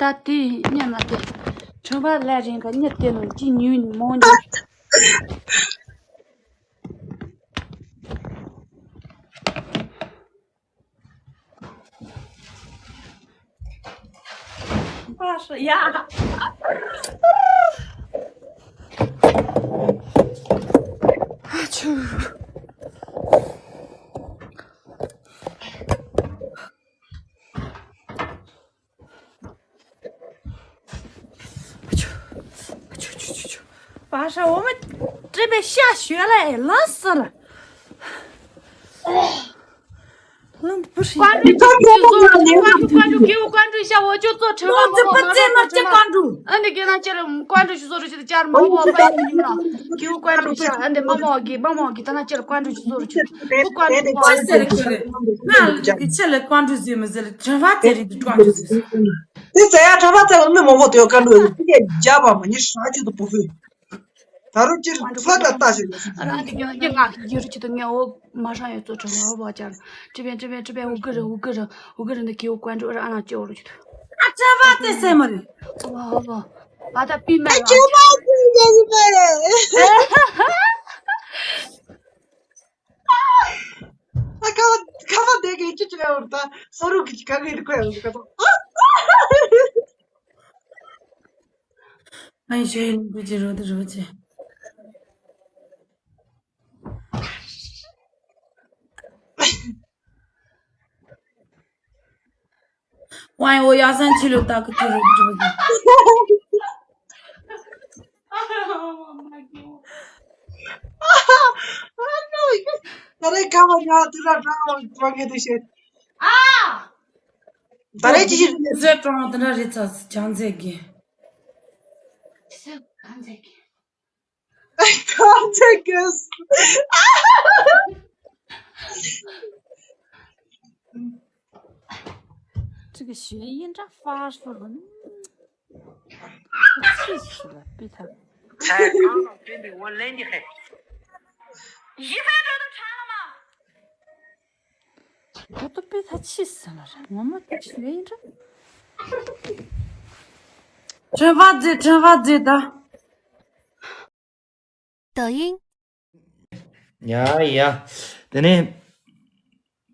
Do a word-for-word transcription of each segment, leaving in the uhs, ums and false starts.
ད་དེ་སྙམ་ལ་དེ། ཁྲོན་པ་ལ་རིང་ག་གཉིད་དེ་ནང་ཅི་ཉུལ་མོ་ཉུལ། ཨ་ཧྲི་ཡ། ཨ་ཆུ། ཨ་ཆུ། ཨ་ཆུ་ཆུ་ཆུ་ཆུ། བ་ཧྲ་འོ་མ་སྤྲད་པའི་ཤ་ཞོད་ལ་ལངས་སོང་ལ། ལམ་བུ་ཧྲི། ཀོན་ཀྲུའུ་ཀོན་ཀྲུའུ་ཀོན་ཀྲུའུ་ཀོན་ཀྲུའུ་ཀོན་ཀྲུའུ་ཀོན་ཀྲུའུ་ཤ་འོ་ཅོ་ཙོ་ཁྲེ་བ་མ་འོ་མ་ར་ཙོ་ཁྲེ་བ། ཨ་ནི་ཀེ་ན་ཅེ་ར་ཀོན་ཀྲུའུ་ཤི་ཟོ་རུ་ཤི་ཏི་ཅར་མ་འོ་པ་ཡིན་ལ། ཀེའུ་ཀོན་ཀྲུའུ་ཤ་ཨ་ནི་མ་མོ་གི་མ་མོ་གི་ད་ན་ཅེ་ར་ཀོན་ཀྲུའུ་ཤི་ཟོ་རུ་ཤི་ཏི་ཀོན་ཀྲུའུ་ཀོན་ཀྲུའུ། ང་ལ་ཀི་ཆེ་ལ་ཀོན་ཀྲུའུ་ཟེར་མི་ཟེར་ལ་དྲན་བ་དེ་རིགས་དུ་ཀོན་ཀྲུའུ་ཟེར། དེ་ཟེར་ཡ་གྲྭ་པ་ཚེ་ལ་མི་མང་པོ་དེ་ཡོད་ཀ་འགྲོ་ཡོད་དེ་རྒྱབ་པ་མ་ཉི་ཧྲ་ཅིག་ཏུ་པོ་ཧུ། ད་རུང་ཅིར་ཚ་ད་ལྟ་ཞིག་ལ་སུ་རང་དེ་ཀྱང་ཡ་ང་ཡུ་རུ་ཅི་ཏུ་ངས་འོ་མ་ཧྲ་ཡོད་ཚོ་དྲི་བ་བ་ཅར་ཅི་བེན་ཅི་བེན་ཅི་བེན་འུ་གི་རི་འུ་གི་རི་འུ་གི་རི་འདི་ཀི་འུ་ཀོན་ཀྲུའུ་ར་ཨ་ན་ཅི་འོ་རུ་ཅི་ཏུ། ཨ་གྲྭ་པ་དེ་སེ་མ་རེད། ཨོ་ཨོ་ཨོ། བ་ད་པི་མེ་ཨ་ལ་གྲྭ་པ་དེ་ཡ་ཟི་མེ་རེད། ཨ་ཁ་ཁ་བ་དེ་གི་ཅི་ཅི་ཡོད་ད་སོ་རུ་གི་ཁ་གི་རི་ཁོ་ཡ་ཟི་ཁ་ཏོ། ཨ་ཡི་ཤེས་ཡིན་པི་ཅི་རོ་དེ་རོ་ཅི། ཝའི་འོ་ཡ་སན་ཆི་ལུ་ཏ་ཀུ་ཅི་རུ་ཅི་རུ་ཅི། ད་རེས་ཁ་བ་ཉག་དུ་ར་ཀྲང་བ་གེ་དུ་ཤེས། ད་རེས་ཅི་ཞིག་ཟེར་ཀྲང་དུ་ར་རི་ཚ་ཅང་ཟེར་གི། ཟེར་ཅང་ཟེར་གི། ཁམས་ཚན་གྱི། 这个学音这发出来，气死了，被他。 我都被他气死了，我们学音这。 ཁྲེན་བ་ཛེ་ཁྲེན་བ་ཛེ་ད། 抖音。 ཡ་ཡ། དེ་ནས།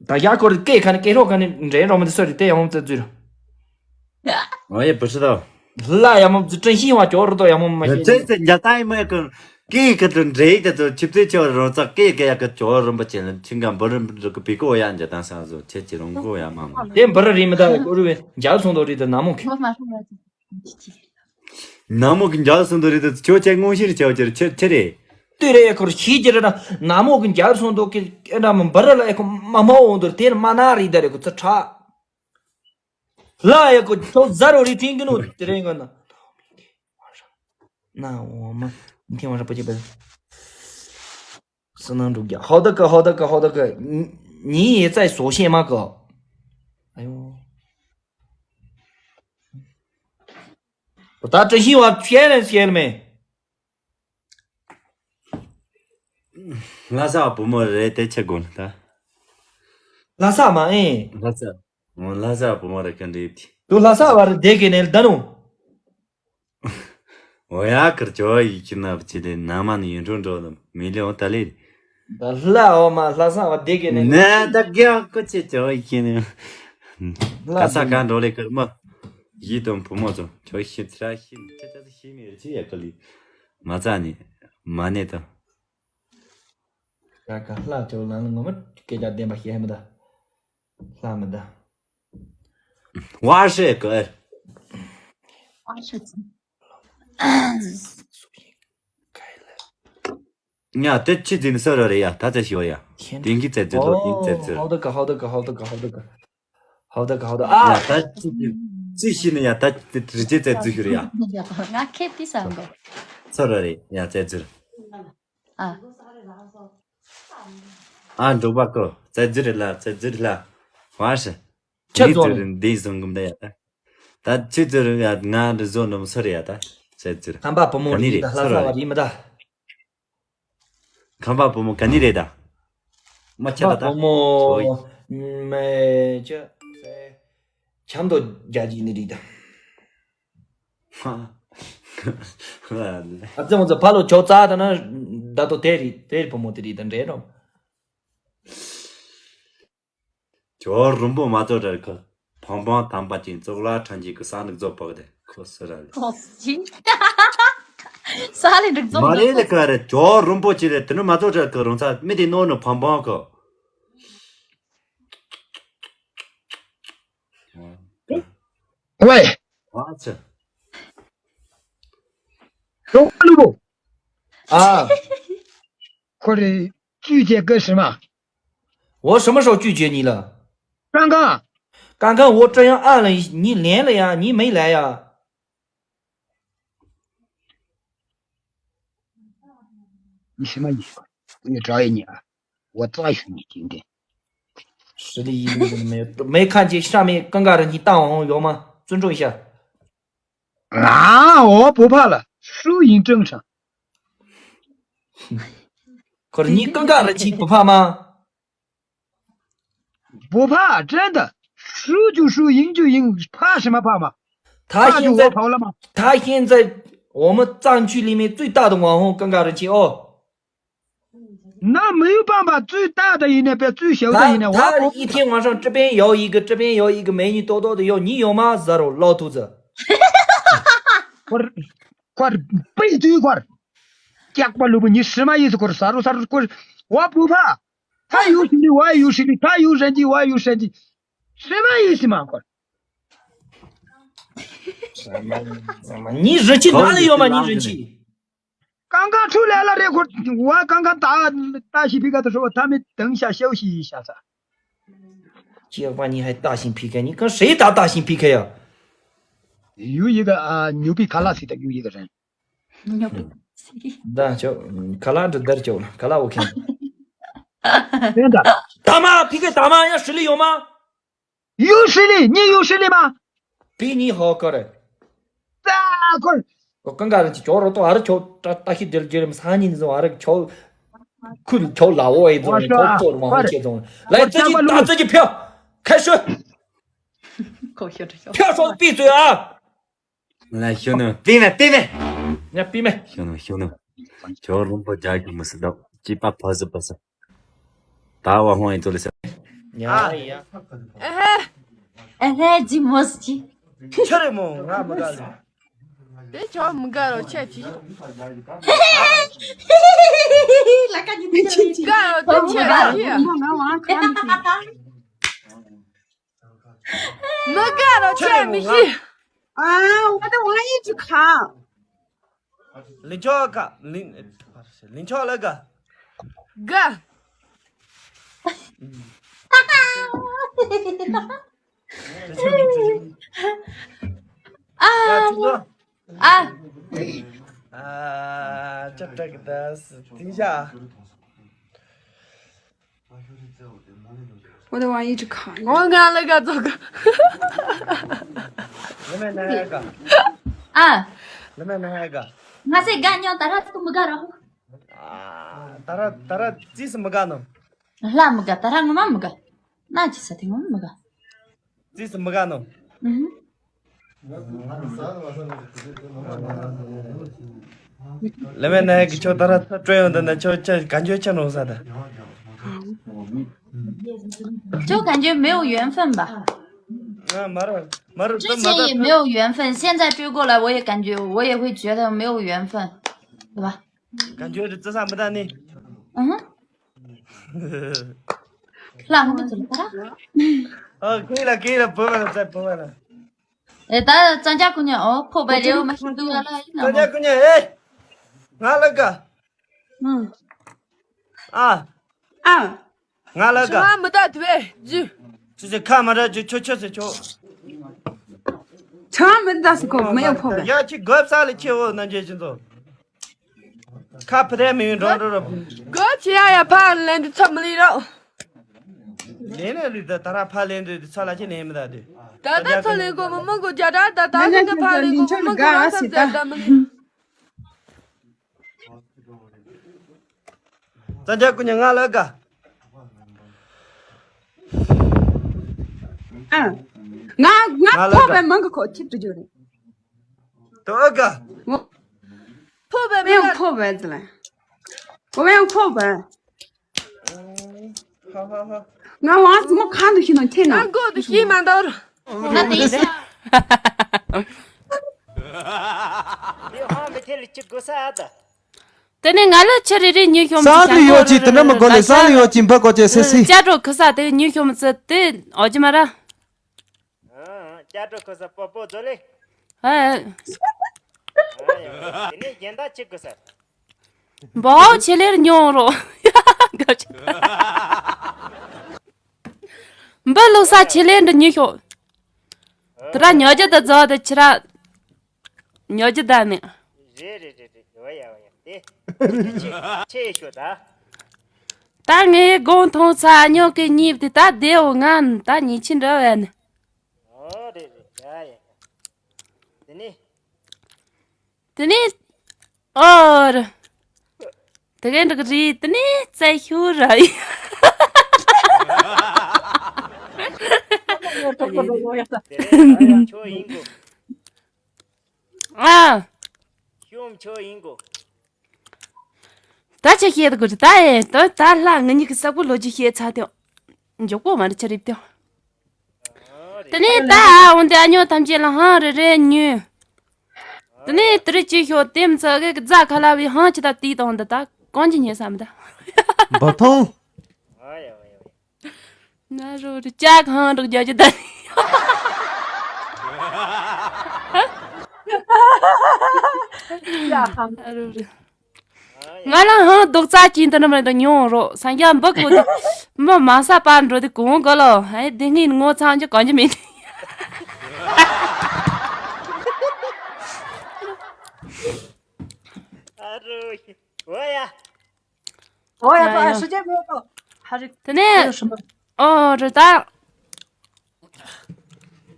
ད་ཡ་སྐོར་སྐད་ཁ་ནས་སྐད་རོགས་ཁ་ནས་འདྲེན་རོགས་མི་འདུག་སོ་རི་དེ་ཡང་མོ་ཙེ་ཙུ། ང་ཡི་བུ་ཤི་ད། ལ་ཡ་མོ་ཙི་ཀྲིན་ཤིང་བ་ཅོ་རུ་དོ་ཡ་མོ་མ་ཤེས། ཙེ་ཙེ་རྒྱ་ཏའི་མོ་ཡ་ཀུན། སྐད་ཁ་དུ་འདྲེ་ཡི་དེ་ཚོ་ཆིབ་ཙེ་ཆོ་རོ་ཙག་སྐད་ཀ་ཡ་ཀ་ཅོ་རུམ་པ་ཅན་ལ་ཆིང་ག་འབུ་རུམ་རུ་ཀ་བི་ཀོ་ཡ་འཇ་དང་ས་བཟོ་ཆེ་ཆེ་རུང་ཀོ་ཡ་མ་མ། དེ་འབུ་རུ་རི་མི་ད་ཀོ་རུ་བས་འཇའ་སོང་དོ་རི་དེ་ན་མོ་ཁེ། ནག་མོ་གི་འཇའ་སོང་དོ་རེད་དེ་ཁྱོད་ཆེ་དངོས་གཞིར་ཆེ་བ་ཆེ་རེད་ཆེ་རེད། ལྟོས་རེ་ཡ་ཁོར་ཤིས་ཀྱི་རེད་ན་ནག་མོ་གི་འཇའ་སོང་དོ་ཀི་ཨེ་འདྲ་མི་འབར་ལ་ཡ་ཁོ་མ་མ་འོང་དོ་དེར་མ་ན་རི་ད་རེ་ཁོ་ཚ་ཁྲག་ལ་ཡ་ཁོ་ཚོ་ཟ་རོ་རི་ཐིང་གི་ནོ་དེ་རེ་ང་ན་ན་འོ་མ་ཐིང་བ་ར་པ་ཅི་པ། 是那种叫好的歌，好的歌，好的歌，你你也在所线吗，哥？哎呦，我打真心话，骗人骗了没？ ལྷ་ས་བུ་མོ་རེད་དེ་ཆེ་དགོན་ད། ལྷ་ས་མ་ཨེ། ལྷ་ས། ལྷ་ས་བུ་མོ་རེད་ག་འདྲེ་དེ། དུ་ལྷ་ས་བ་རེད་དེ་གེ་ནེ་ལ་ད་ནོ། འོ་ཡ་ཁར་ཅོ་ཡི་ཁྱི་ན་བ་ཅི་དེ་ན་མ་ནི་ཡུན་འགྲོ་འགྲོ་དམ་མི་ལེ་འོ་ད་ལེ། ད་ལྷ་འོ་མ་ལྷ་ས་བ་དེ་གེ་ནེ་ལ། ན་ད་རྒྱ་ཀོ་ཅེ་ཅོ་ཡི་ཁྱི་ནི། ལྷ་ག་ས་ག་འགྲོ་ལེ་ཁར་མ། ཡི་དམ་བུ་མོ་ཚོ་ཅོ་ཡི་ཁྱི་ཚ་ཤི་ཅ་ཅ་ཤི་མི་རེ་ཅི་ཡ་ཀ་ལི། མ་ཙ་ནི། མ་ནེ་ད། ཡ་ག་ལྷ་ཅོ་ལ་ནི་ངོ་མ་སྐད་ཆ་བདེན་པ་བཤད་མི་ད། ལྷ་མི་ད། 我是个。 ཉ་དེ་ཆི་ཛིན་སོ་ར་རེ་ཡ་ད་ཚེ་ཤི་བ་ཡ། དེང་གི་ཚེ་ཛི་ལོ་དེང་ཚེ་ཛི་ར། 好的个，好的个，好的个，好的个，好的个，好的个。 ཡ་ད་ཆི་ཛིན་ཙི་ཤི་ནི་ཡ་ད་ཙི་རི་ཅི་ཚེ་ཛི་ཤུ་རེ་ཡ། ང་ཁེབ་ཏི་སང་གོ། སོ་ར་རེ་ཡ་ཚེ་ཛི་ར། ཨ། ཨ་འབྲོག་པ་ཀོ་ཚེ་ཛི་ར་ལ་ཚེ་ཛི་ར་ལ། 我是། ཁྱེད་ཚོ་ནི། འདི་བཟུང་གི་མི་ད་ཡ་ད། ད་ཁྱེད་ཚོ་རུ་ཡ་ང་རུ་བཟོ་ནམ་སོ་རེ་ཡ་ད། ཚེ་ཛི་ར། ཁམས་པ་བུ་མོ་ག་ནི་རེད་ད་ལྷ་ས་བ་རེད་མི་ད། ཁམས་པ་བུ་མོ་ག་ནི་རེད་ད། མ་ཁྱེད་ད་ད། བུ་མོ། ཨོ་ཡ། མེ་ཅ། ཁྱམས་དོ་རྒྱ་ཇི་ནི་རེད་ད། ཨ་ཙི་མོ་ཙི་ཕ་ལོ་ཇོ་རྩ་ད་ན་ད་དོ་དེ་རི་དེ་རི་བུ་མོ་དེ་རི་དང་འདྲེ་རོ། ཇོ་རུམ་པོ་མ་ཚོ་ར་ཁ་བང་བང་དམ་པ་ཅན་ཙོག་ལ་ཕྲན་གྱི་གི་ས་ནུག་ཚོ་པག་དེ་ཁོ་སི་ར་ལེ། ཁོ་སི་ཅི། ས་ལེ་འགྲིག་ཚོ་མ་རེད་ལེ་ཀ་རེ་ཇོ་རུམ་པོ་ཅི་རེད་དེ་ནུ་མ་ཚོ་ར་ཁ་རུང་ཚ་མི་དེ་ནོ་ནུ་བང་བང་ཁོ། ཝེ། ཨ་ཙི། ཇོ་ལུ་བོ། ཨ། ཁོ་རེ་ཅུས་ཅེ་ཀ་ཧྲི་མ། 我什么时候拒绝你了？刚刚。刚刚我这样按了，你连了呀，你没来呀？你什么意思？你找你啊？我再说你听听。实力一点都没有，没看见上面尴尬的你大王有吗？尊重一下。啊，我不怕了，输赢正常。可是你尴尬的你不怕吗？ 不怕，真的，输就输，赢就赢，怕什么怕嘛？他现在，怕就我跑了吗？他现在我们藏区里面最大的网红尴尬人气哦。那没有办法，最大的一年变最小的一年，他，我不他一天晚上这边摇一个，这边摇一个，美女多多的摇，你有吗？Zero，老头子。快点，快点，背对快点，加把萝卜，你什么意思？快点，杀肉，杀肉，快点，我不怕。 他有实力，我也有实力；他有人气，我也有人气，什么意思嘛？快，什么意思嘛？你人气哪里有嘛？你人气？刚刚出来了这会儿，我刚刚打大西皮克的时候，他们等一下休息一下噻。结果你还大型 P K，你跟谁打大型 P K 呀？有一个啊，牛逼卡拉西的有一个人， ད་ཅོ། ཁ་ལག་འདི་བསྡད་ཅོ། ཁ་ལག་ཨོ་ཁེ། 真的。打吗？P K 打吗？要实力有吗？有实力，你有实力吗？比你好个嘞。咋个？我刚刚去叫了多少球，大大些点儿，就那么三年的时候，还是球，困球老外一种，我说啊，球做的往后接种。来，快点，自己打自己票，开始。搞笑这笑。票说闭嘴啊！ ལ་ཤོ་ནུ་པི་མེ་པི་མེ། ཉ་པི་མེ། ཤོ་ནུ་ཤོ་ནུ། ཇོ་རུམ་པོ་རྒྱག་གི་མི་སྲིད་དོ། ཅི་པ་ཕ་ཟི་པ་ཟི། ད་བ་ཧོང་ཡིན་ཚོ་ལི་ཟེར། ཉ་ཡ། ཨེ་ཧེ། ཨེ་ཧེ་ཇི་མོ་སི་ཅི། ཁྱེད་རེ་མོ་ང་མི་དགའ་ལ། དེ་ཆོ་མི་དགའ་རོ་ཆེ་ཅི། ལ་ཀ་ཉི་མི་དགའ་རོ་དེ་ཆེ་ཅི། ང་ང་ཁ་མི་ཅི། 没干了，这也没戏。啊，我的网一直卡。林巧哥，林，林巧那个。哥。啊。啊，这这个的是，等一下啊。 我的网一直卡。我刚那个这个。那边那个。啊。那边那个。 ང་ཚོས་དགའ་མྱོང་ད་ར་ཏུ་མི་དགའ་ར། ཨ། ད་ར་ད་ར་ཙིས་མི་དགའ་ནོ། ལྷ་མི་དགའ་ད་ར་ངོ་མ་མི་དགའ། ན་ཅི་ས་དེ་ངོ་མ་མི་དགའ། ཙིས་མི་དགའ་ནོ། ཨུ་ཧུ། ལེ་མེ་ན་གི་ཆོ་ད་ར་སྤྲོད་ཡོང་དུ་ན་ཆོ་ཆ་ག་འཇོ་ཆ་ནོ་ས་ད། 就感觉没有缘分吧。 ང་མ་ར་མ་ར 之前也没有缘分，现在追过来，我也感觉，我也会觉得没有缘分，对吧？ ག་འཇོ་རི་ཙི་ས་མི་ད་ནི། 嗯哼。 ལ་མི་ཚོ་ད་ར། 哦，可以了，可以了，不问了，再不问了。 ཨེ་ད་ཙང་ཅག་ཀུ་ཉ་ཨོ་ཕོ་བའི་རེའུ་མ་ཤི་འདུག་ཨ་ལ་ཡིན་ན། ཙང་ཅག་ཀུ་ཉ་ཨེ། ང་ལ་དགའ། ཨང་། ཨ། ཨ། ང་ལ་དགའ། ང་མི་ད་དུ་བས་ཇུ། ཅི་ཅི་ཁ་མ་ར་ཇུ་ཆོ་ཆོ་ཟེར་ཆོ། ཆང་མི་ད་སི་ཁོ་མི་ཡོང་ཕོ་བས། ཡ་ཅི་གོབ་ས་ལ་ཁྱེད་འོ་ན་འཇོ་ཅི་ཚོ། ཁ་ཕི་དེ་མི་ཡོང་འགྲོ་འགྲོ་རོ། གོ་ཆེ་ཡ་ཡ་ཕ་ལེན་དུ་ཚོ་མི་ལི་རོ། ལེན་ལེན་ལི་ད་ད་ར་ཕ་ལེན་དུ་ཚོ་ལ་ཆེ་ལེན་མི་ད་དུ། ད་ད་ཚོ་ལེན་གོ་མི་མི་གོ་རྒྱ་ད་ད་ད་ལེན་ག་ཕ་ལེན་གོ་མི་མི་གོ་ང་ས་ད་ད་མི་ལི། ཙང་ཅག་ཀུ་ཉ་ང་ལ་དགའ། ཨ། ང་ང་ང་ལ་ཐོབ་དགའ། པའི་མང་གི་ཁོ་ཁྱེད་དུ་འཇོག་རེད། 多个。我没有破牌子了，我没有破牌。我们玩什么看都行了，天哪！过的行蛮多了。那等一下，你好没听了这个啥的。 དེ་ནས་ང་ལ་ཆུ་རེ་རེ་ཉོས་ཤོག་མི་སང་ལ་ཡོད་ཅིག་དེ་འདྲ་མི་དགོས་ལེ། སང་ལ་ཡོད་ཅིག་འབུ་དགོས་ཅེས་སེ་སི། ཅ་གྲོ་ཁུ་ས་དེ་ཉོས་ཤོག་མི་ཚེ་དེ་ཨོ་ཅི་མ་ར། ཅ་གྲོ་ཁུ་ས་པོ་པོ་ཛོ་ལེ། ཨ། དེ་ནས་གཞན་དག་ཅི་དགོས་ས། འབའོ་ཆེ་ལེར་ཉོ་རོ། འབུ་ལུག་ས་ཆེ་ལེར་འདི་ཉོས་ཤོག་དེ་ར་ཉོ་རྒྱུ་དེ་རྫོགས་དེ་ཕྱི་ར། ཉོ་རྒྱུ་ད་ནི། རེད་རེད་རེད་རེད། ཡོ་ཡ་ཡ་དེ། ཆེ་ཤོ་ད། ད་ངའི་དགོང་ཐོང་ཚ་ཉོ་གི་གཉིས་དེ་ད་བདེའོ་ང་ད་ཉིན་ཕྱི་འདྲ་བས་ནི། ཨོ་རེད་རེད་ཡ་ཡ། དེ་ནི། དེ་ནི། ཨོ་ར། དེ་གའི་འདྲ་གི་རེད་དེ་ནི་རྩ་ཤུ་ར་ཡི། དེ་རེད་ཡ་ཡ་ཁྱོད་ཡིན་གོ། ཨ། ཤུམ་ཁྱོད་ཡིན་གོ། ད་ཆ་ཤེས་དགོས་ད་ཨེ་ད་ད་ལྷ་ང་གཉིས་ཀྱི་ས་ཁུ་ལོ་རྒྱུས་ཤེས་ཚར་ཏེ། མགྱོགས་པོ་མ་རེད་ཆ་རེད་ཏེ། དེ་ནས་ད་འོན་ཏེ་ཨ་ཉོ་ཐམས་ཅད་ལ་ཧང་རེ་རེ་ཉོས། དེ་ནས་དེ་རེ་ཅི་ཤོག་དེ་མི་ཚ་གི་རྫ་ཁ་ལ་བའི་ཧང་ཅི་ད་དེའི་དང་འདི་ད་གང་ཅི་ཉོས་བསམ་ད། འབུ་ཐོང་། ན་རོ་རི་ལྕགས་ཧང་རི་རྒྱ་ཅི་ད། ན་རོ་རི། ང་ལ་ཧང་རྡོག་རྩ་གཅིག་འདི་ནམ་རེ་འདི་ཉོ་རོགས་སངས་རྒྱས་འབུ་ཀོ་དེ་མི་མ་ས་པར་འགྲོ་དེ་གོང་ག་ལོ་ཧེ་དེ་ངའི་ངོ་ཚང་གི་གང་གི་མིན། ཨ་རོ་ཡ། འོ་ཡ། འོ་ཡ་ད་ཨ་ཧྲི་ཅེ་མེད་ཏོ། ཧ་རི། དེ་ནས་ཨོ་རི་ད།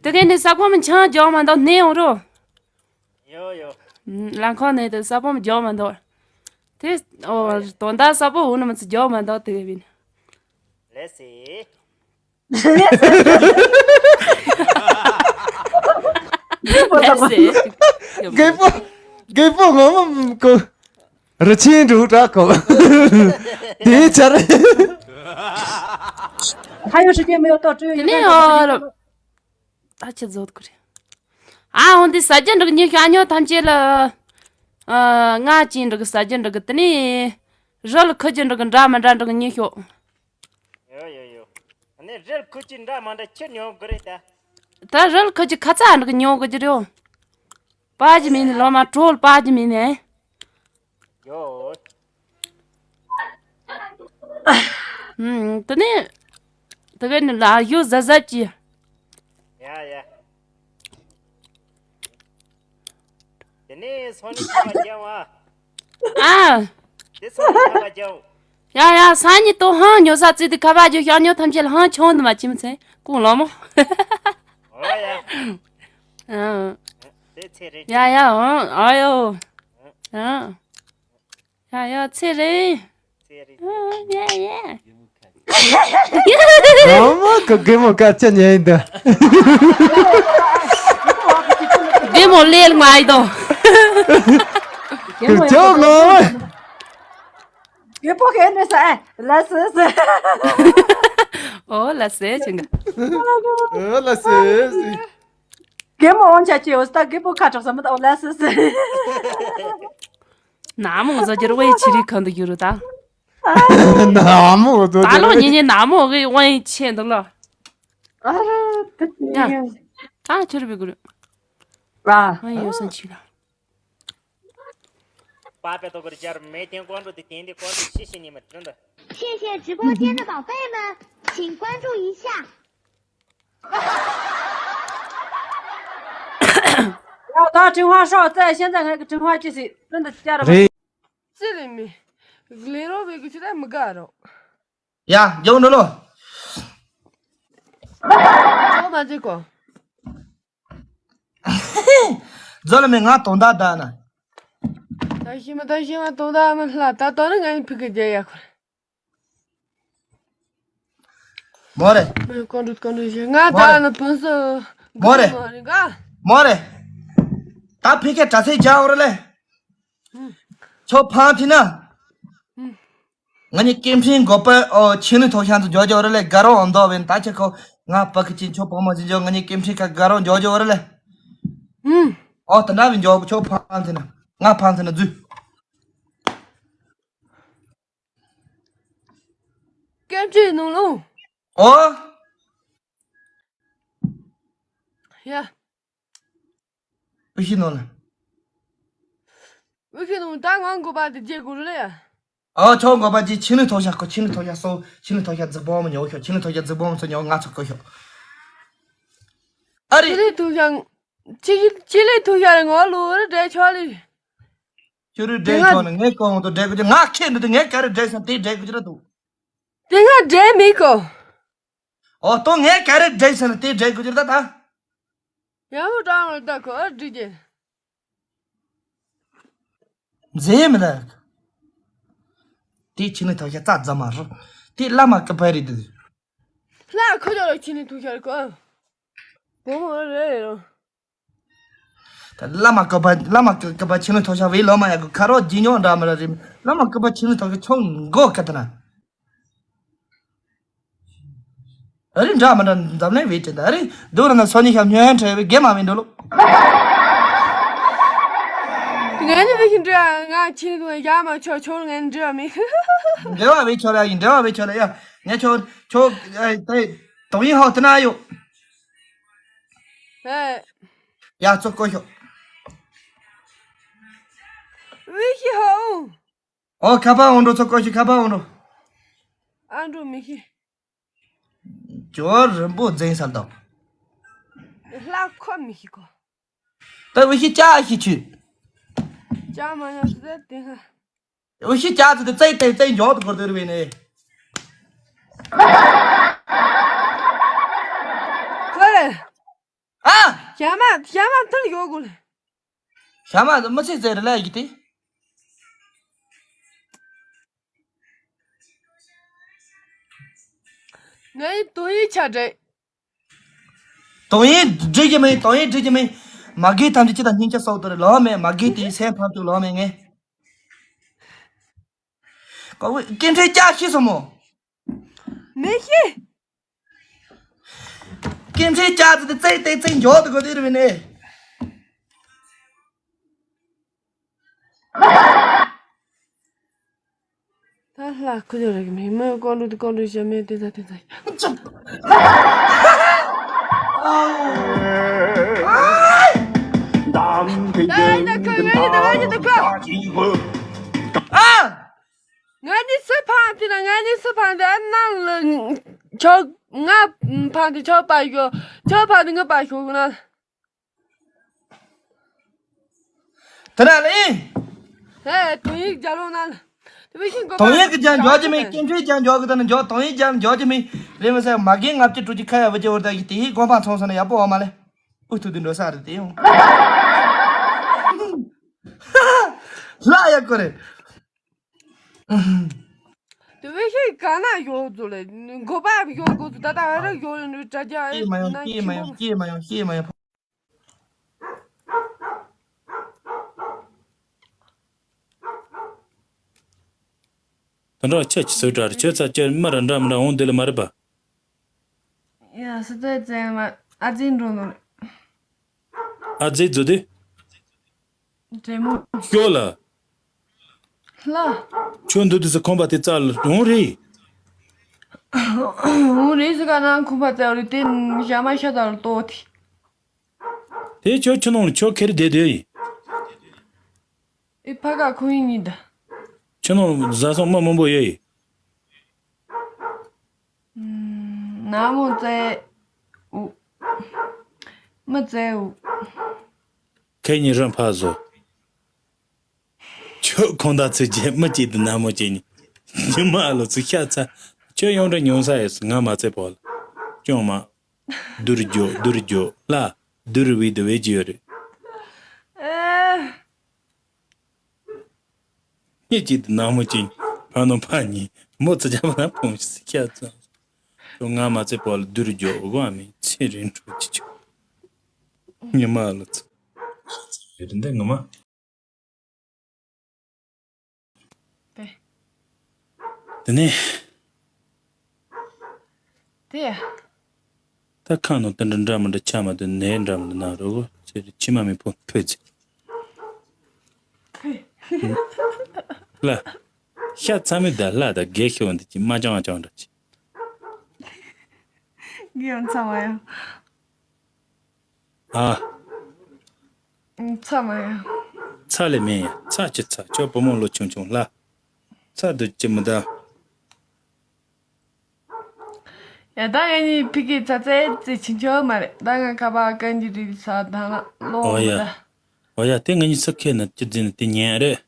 དེ་ག་ནས་ས་ཕོ་མི་ཆང་རྒྱག་མ་འདུག་ནས་འོང་རོ། ཡོ་ཡོ། ལམ་ཁ་ནས་དེ་ས་ཕོ་མི་རྒྱག་མ་འདུག་དེ་ཨོ་དོན་དག་ས་ཕོ་འོ་ན་མི་ཚེ་རྒྱག་མ་འདུག་དེ་ག་བིན། ལེ་སི། རྒད་པོ་རྒད་པོ་ངོ་མ་གོ་རི་ཆེན་འབྲུག་གྲགས་གོ་དེའི་ཆར། ཁ་ཡོད་ཧྲི་ཅེ་མེད་ཏོ་ཀྲུ་ཡོད། ད་ཆ་རྫོགས་དགོས་རེད། ཨ་འོན་ཏེ་ཟ་རྒྱུ་འགྲིག་ཉོ་ཤ་ཉོ་ཐམས་ཅད་ལ། ཨ་ང་ཅི་འགྲིག་ཟ་རྒྱུ་འགྲིག་དེ་ནས་རོལ་ཁུ་རྒྱུ་འགྲིག་འདྲ་མི་འདྲ་འགྲིག་ཉོ་ཤོག་ཡོ་ཡོ་ཡོ། ཨ་ནི་རོལ་ཁུ་རྒྱུ་འདྲ་མི་འདྲ་ཁྱེར་ཉོ་དགོས་རེད་ད། ད་རོལ་ཁུ་རྒྱུ་ཁ་ཚ་འགྲིག་ཉོ་དགོས་རྒྱུ་རེད། པ་ཅི་མིན་ནི་ལོ་མ་གྲོལ་པ་ཅི་མིན་ནི། ཡོ། ཨུམ། དེ་ནས་དེ་ག་ནི་ལ་ཡོ་གཟབ་གཟབ་ཀྱི། ཡ་ཡ། དེ་ནས་སོ་ནི་ཁ་བ་རྒྱབ་ཨ། ཨ། དེ་སོ་ནི་ཁ་བ་རྒྱབ། ཡ་ཡ་སང་ཉིན་ཏོ་ཧང་ཉོ་ས་བརྩིས་ཏེ་ཁ་བ་རྒྱུ་ཤ་ཉོ་ཐམས་ཅད་ལ་ཧང་ཆུང་དུ་མ་ཕྱིན་ཚེ་ཀུང་ལོ་མོ། ཨོ་ཡ། ཨ། དེ་ཚེ་རེད། ཡ་ཡ་ཨང་ཨ་ཡོ། ཨ། ཡ་ཡ་ཚེ་རིང་། ཚེ་རིང་། ཡ་ཡ། ཨ་མ་གི་རྒན་མོ་སྐད་ཆ་ཉན་ཡིན་འདི། རྒན་མོ་ལེལ་མ་ཡི་དོ། ཀྱོ་ངོ་མ། རྒད་པོ་གན་རེད་ས་ཨེ་ལ་སི་སི། ཨོ་ལ་སེ་ཆུང་ག་ཨོ་ལ་སེ་སི། རྒད་མོ་འོང་ཆ་ཅེ་འོ་སྟ་རྒད་པོ་ཁ་གྲག་ས་མི་ད་ཨོ་ལ་སི་སི། ན་མོ་ཟ་རྒྱུར་དབང་ཆེ་རིགས་གང་དུ་གྱུར་རུ་ད། ན་མོ་ཟ་ད་ལོ་ཉིན་ཉིན་ན་མོ་གི་དབང་ཆེ་འདུག་ལ། ཨ་ར་ད་ཡ། ད་ཁྱོད་རུ་བི་གུ་རུ། ཨ་ཡོ་སན་ཆི་ལ། 八百多个的加入，每天关注的点点关注，谢谢你们，真的。谢谢直播间的宝贝们，请关注一下。要到陈华少在，现在那个陈华这些真的加了吗？ 这里面，雷诺维克就在没干了。 ཡ། རྒྱལ་པོ་འགྲོ་ལོ། ཚང་མ་བརྩི་གོ། རྫོ་ལ་མི་ང་དོན་དག་ད་ན། ད་ཤི་མ་ད་ཤི་མ་དོན་དག་མི་ལ་ད་དོན་ནི་ང་ཡི་ཕི་གི་རྒྱལ་ཡ་ཁོ། མོ་རེ། མི་ཀོན་ཀྲུ་ཀོན་ཀྲུ་ཤི་ང་ད་ནི་ཕུན་སུ། མོ་རེ། མོ་རེ་ག မོ་རེ། ད་ཕི་ཁ་དྲ་ཚིགས་རྒྱག་འོ་ར་ལེ། ཁྱོད་ཕང་ཐི་ན། ང་ནི་ཀེམ་ཕྲིན་འགོ་པ་ཨོ་ཆིན་ནི་ཐོག་ཤང་དུ་འཇོག་འཇོག་ར་ལེ་དགའ་རོགས་འོང་དོ་བན་ད་ཆ་ཁོ་ང་པ་ཁི་ཅིན་ཁྱོད་ཕང་མ་ཅིན་འཇོག་ང་ནི་ཀེམ་ཕྲིན་ཁ་དགའ་རོགས་འཇོག་འཇོག་ར་ལེ། ཨོ་ད་ན་བན་འཇོག་ཁྱོད་ཕང་ཐི་ན་ང་ཕང་ཐི་ན་རྫུས། ཀེམ་ཕྲིན་ནང་ལོ། ཨོ། ཡ། ཨུ་ཤི་ནོ་ལ། ཨུ་ཤི་ནོ་ད་ང་འགོ་པ་དེ་རྗེས་དགོས་རེད་ཡ། ཨ་ཆོག་འགོ་པ་ཅི་ཆི་ནི་ཐོ་ཤ་ཁོ་ཆི་ནི་ཐོ་ཤ་སོ་ཆི་ནི་ཐོ་ཤ་རྫིག་པོ་མ་ཉོ་ཤོ་ཆི་ནི་ཐོ་ཤ་རྫིག་པོ་མ་སོ་ཉོ་ང་ཚོ་ཀོ་ཤོ། ཨ་རི། ཆི་ལི་ཐོ་ཤ་ཆི་ཆི་ལི་ཐོ་ཤ་ངོ་ལོ་རེ་འདྲ་ཆོག་ལི། ཆུ་རུ་འདྲ་ཆོག་ནི་ངས་ཀོང་དུ་འདྲ་གོ་ཅི་ང་ཁེ་འདུག་ངས་ག་རེ་འདྲ་སོང་དེ་འདྲ་གོ་ཅི་ར་འདུག་དེ་ང་འདྲ་མི་གོ་ཨོ་ཏོ་ངས་ག་རེ་འདྲ་ཟེར་ན་དེ་འདྲ་གོ་ཅི་ར་ད་ད། ཡང་ཧུ་ཀྲང་ལ་ད་ཁོ་ཨ་འགྲིག་གི་མཛེས་མི་ལ། དེ་ཆི་ནི་ཐོ་ཤ་རྩ་རྫ་མ་རུ། དེ་བླ་མ་ཀི་པ་རི་དུ། ལ་ཁོ་ཅོ་ལ་ཆི་ནི་ཐོ་ཤ་རི་ཁོ། བུ་མོ་རེད་རོ། ད་བླ་མ་ཀི་པ་བླ་མ་ཀི་པ་ཆི་ནི་ཐོ་ཤ་བའི་ལོ་མ་ཡ་གི་ཁ་རོག་ཇི་ཉོ་འདྲ་མི་ར་རིམ། བླ་མ་ཀི་པ་ཆི་ནི་ཐོ་ཤ་ཆུང་མགོ་ཁ་ད་ན། ཨ་རི་འདྲ་མི་འདྲ་འཛམ་གླིང་བེད་ཅན་ད་ཨ་རི་རྡོ་ར་ན་སོ་ཉི་ཤམ་ཉོན་ཧན་ཁྲེ་བེ་གེ་མ་མི་འདོ་ལོ། ང་ནི་བེ་ཤིན་འདྲ་ང་ཆི་ནི་ཡ་མ་ཆོ་ཆོ་ང་ནི་འདྲ་མི། འདྲ་བ་བེ་ཆོ་ལ་ཡིན་འདྲ་བ་བེ་ཆོ་ལ་ཡ་ང་ཆོ་ཆོ་ཨ་ཏེ་དོ་ཡིན་ཧོ་ཐི་ན་ཡོ། ཨེ། ཡ་ཚོ་ཀོ་ཤོ། བེ་ཤི་ཧོ། ཨོ་ཁ་པ་འོང་འགྲོ་ཚོ་ཀོ་ཤོ་ཁ་པ་འོང་འགྲོ། ཨ་འགྲོ་མི་ཤི། ཇོ་རིན་པོ་འཛིན་ས་དང་། ལྷ་ཁོ་མི་ཤི་ཁོ། ད་འུ་ཤི་ཅག་ཤི་ཆུ། ཅག་མ་ཡོང་ཟེར་དེ་ཧ། འུ་ཤི་ཅག་ཚོ་དེ་བཙལ་ཏེ་བཙལ་མགྱོགས་དུ་འཁོར་དུ་རུ་བས་ནས། ཁོ་རེ། ཨ། ཞྭ་མ་ཞྭ་མ་ཐུར་ཡོད་དགོས། ཞྭ་མ་མི་ཚེ་ཟེར་ལ་ཡི་དེ། ངའི་དོན་ཡིག་ཆ་འདྲ། དོན་ཡིག་འབྲི་གི་མིན་དོན་ཡིག་འབྲི་གི་མིན། མ་གི་ཐམས་ཅད་ཅི་དང་སྙིང་རྗེ་སོགས་དོར་ལོ་མེད་མ་གི་དེའི་སེམས་ཕམ་བཅུག་ལོ་མེད་ངས། ཀོ་བོ་སྐད་འཕྲིན་ཀྱག་ཤི་སོང་མོ། མི་ཤི། སྐད་འཕྲིན་ཀྱག་ཙི་ཙི་ཙི་ཙི་མགྱོགས་དུ་གོ་དུས་རུ་བས་ནས། ད་ལྷ་ཁུ་ལོ་རེག་མི་མི་ཀོང་ཀྲུ་ཏི་ཀོང་ཀྲུ་ཞབས་མེད་དེ་ཚ་དེ་ཚ། ད་ཡིན་ད་ཁུ་ངའི་ད་ཡིན་ད་ཁུ། ཨ། ང་ནི་སུ་ཕང་དེ་ན་ང་ནི་སུ་ཕང་དེ་ཨ་ནང་ལ་ཆོག་ང་ཕང་དེ་ཆོག་པ་ཞོ་ཆོག་ཕང་དེ་ང་པ་ཞོ་ན། དེ་ན་ལེ། ཧེ་དོན་ཡིག་རྒྱ་ལོ་ན། དེ་བས་ཤིང་གོ་དོན་ཡིག་གི་ཀྱང་འཇོག་གི་མེད་སྐད་འཕྲིན་ཀྱང་འཇོག་གི་དང་འཇོག་དོན་ཡིག་ཀྱང་འཇོག་གི་མེད་རེད་མི་སེ་མ་རྒན་ལྔ་བཅུ་དྲུག་ཅུ་ཁ་ཡ་བུ་ཅི་བར་ད་གི་དེ་ཡིག་དགོངས་པ་ཚོང་སོང་ན་ཡག་པོ་བ་མ་ལེ། ཨུ་ཐུག་དུ་འགྲོ་ས་རེད་དེ་ཡོང་། ལ་ཡ་ཀོ་རེད། དེ་བས་ཤིང་ག་ན་ཡོད་ཚོ་ལེ། མགོ་པ་ཡོད་དགོས་ཚོ་ད་ད་ར་ཡོད་ཡོད་འདྲ་དྲ་རྒྱ་ཨེ་ན་ཁྱིམ་པོ། སྐྱེས་མ་ཡོང་སྐྱེས་མ་ཡོང་སྐྱེས་མ་ཡོང་། དེ་འདྲ་ཁྱེད་ཀྱི་སུ་འདྲ་རེད་ཁྱོད་ཚ་ཁྱོད་མི་ར་འདྲ་མི་འདྲ་འོང་དེ་ལ་མ་རེད་པ། ཡ་སི་ཏོའི་ཙེ་མ་ཨ་ཙི་འགྲོ་ནོ་རེད། ཨ་ཙི་རྫུ་དེ། འདྲེ་མོ། ཤོ་ལ། ལ། ཁྱོད་འདུག་དུས་སུ་ཁོམ་པ་དེ་རྩ་ལ་འོང་རེད། འོང་རེད་ཟེར་ག་ན་ཁོམ་པ་རྩ་རེད་དེ་ཞྭ་མ་ཤ་དང་ལ་ལྟོ་དེ། དེ་ཁྱོད་ཁྱོད་ནང་ལ་ཁྱོད་ཁེར་བསྡད་དེ་ཡིན། ཨེ་ཕ་ག་ཁོ་ཡིན་ཉིན་ད། ཁྱོད་ནང་ལ་བཟའ་ཚང་མི་མང་པོ་ཡོད་ཡིན། ནག་མོ་བཙལ། འུ། མི་བཙལ་འུ། ཁེ་ཉིན་རང་ཕ་བཟོ། ཁྱོད་ཁོང་ད་ཚོད་རྗེས་མི་གཅིག་ཏུ་ནག་མོ་གཅིག་ནི། ཉི་མ་ལོ་ཚོད་ཤ་ཚ། ཁྱོད་ཡོང་འདྲ་ཉུང་ས་ཡོད་ང་མ་ཚད་པོ་ལ། སྐྱོང་མ། སྡུར་རྒྱོ་སྡུར་རྒྱོ་ལ། སྡུར་བའི་དུ་བས་ཀྱི་ཡོད་རེད། ཨེ། སྙེད་ཅིག་ཏུ་ནག་མོ་ཅན། ཕ་ནོ་ཕ་ཉིན་མོ་ཙི་ཅག་མ་ཕུང་ཤི་ཁྱ་ཚ། ཁྱོད་ང་མ་ཚེ་བོ་ལ་སྡུར་རྒྱོ་དགོ་མི་ཚེ་རིང་འཕྲོད་ཅི་ཆོག་ཉི་མ་ལ་ཚ། ཡོད་དེ་འདི་ངོ་མ། དེ། དེ་ནས། དེ། ད་ཁ་ནང་དེ་འདྲ་འདྲ་མི་འདྲ་ཆ་མ་དེ་ནས་འདྲ་མི་འདྲ་ན་རོ་གོ་ཚེ་རི་ཕྱི་མ་མི་ཕོ་ཕོད་ཚེ། ལ། ཤ་ཚ་མི་ད་ལ་ད་དགེ་ཤོ་འདི་ཅི་མ་ཅང་ཅང་འདྲ་ཅི། གི་ཡང་ཚ་མ་ཡང་། ཨ། ཚ་མ་ཡང་། ཚ་ལེ་མེ་ཡ་ཚ་ཅི་ཚ་ཁྱོད་བུ་མོ་ལོ་ཆུང་ཆུང་ལ། ཚ་དུ་ཅི་མི་ད། ཡ་ད་ངེད་གཉིས་ཕི་གི་ཚ་ཚ་ཙི་ཆིན་ཆོག་མ་རེད། ད་ང་ཁ་པ་ཀན་གྱི་རིགས་ཚ་ད་ང་ལོ་ཨོ་ཡ། མི་ད། ཨོ་ཡ་དེ་ངེད་གཉིས་ཚ་ཁེ་ན་ཅི་ཛི་ན་དེ་ཉན་རེད།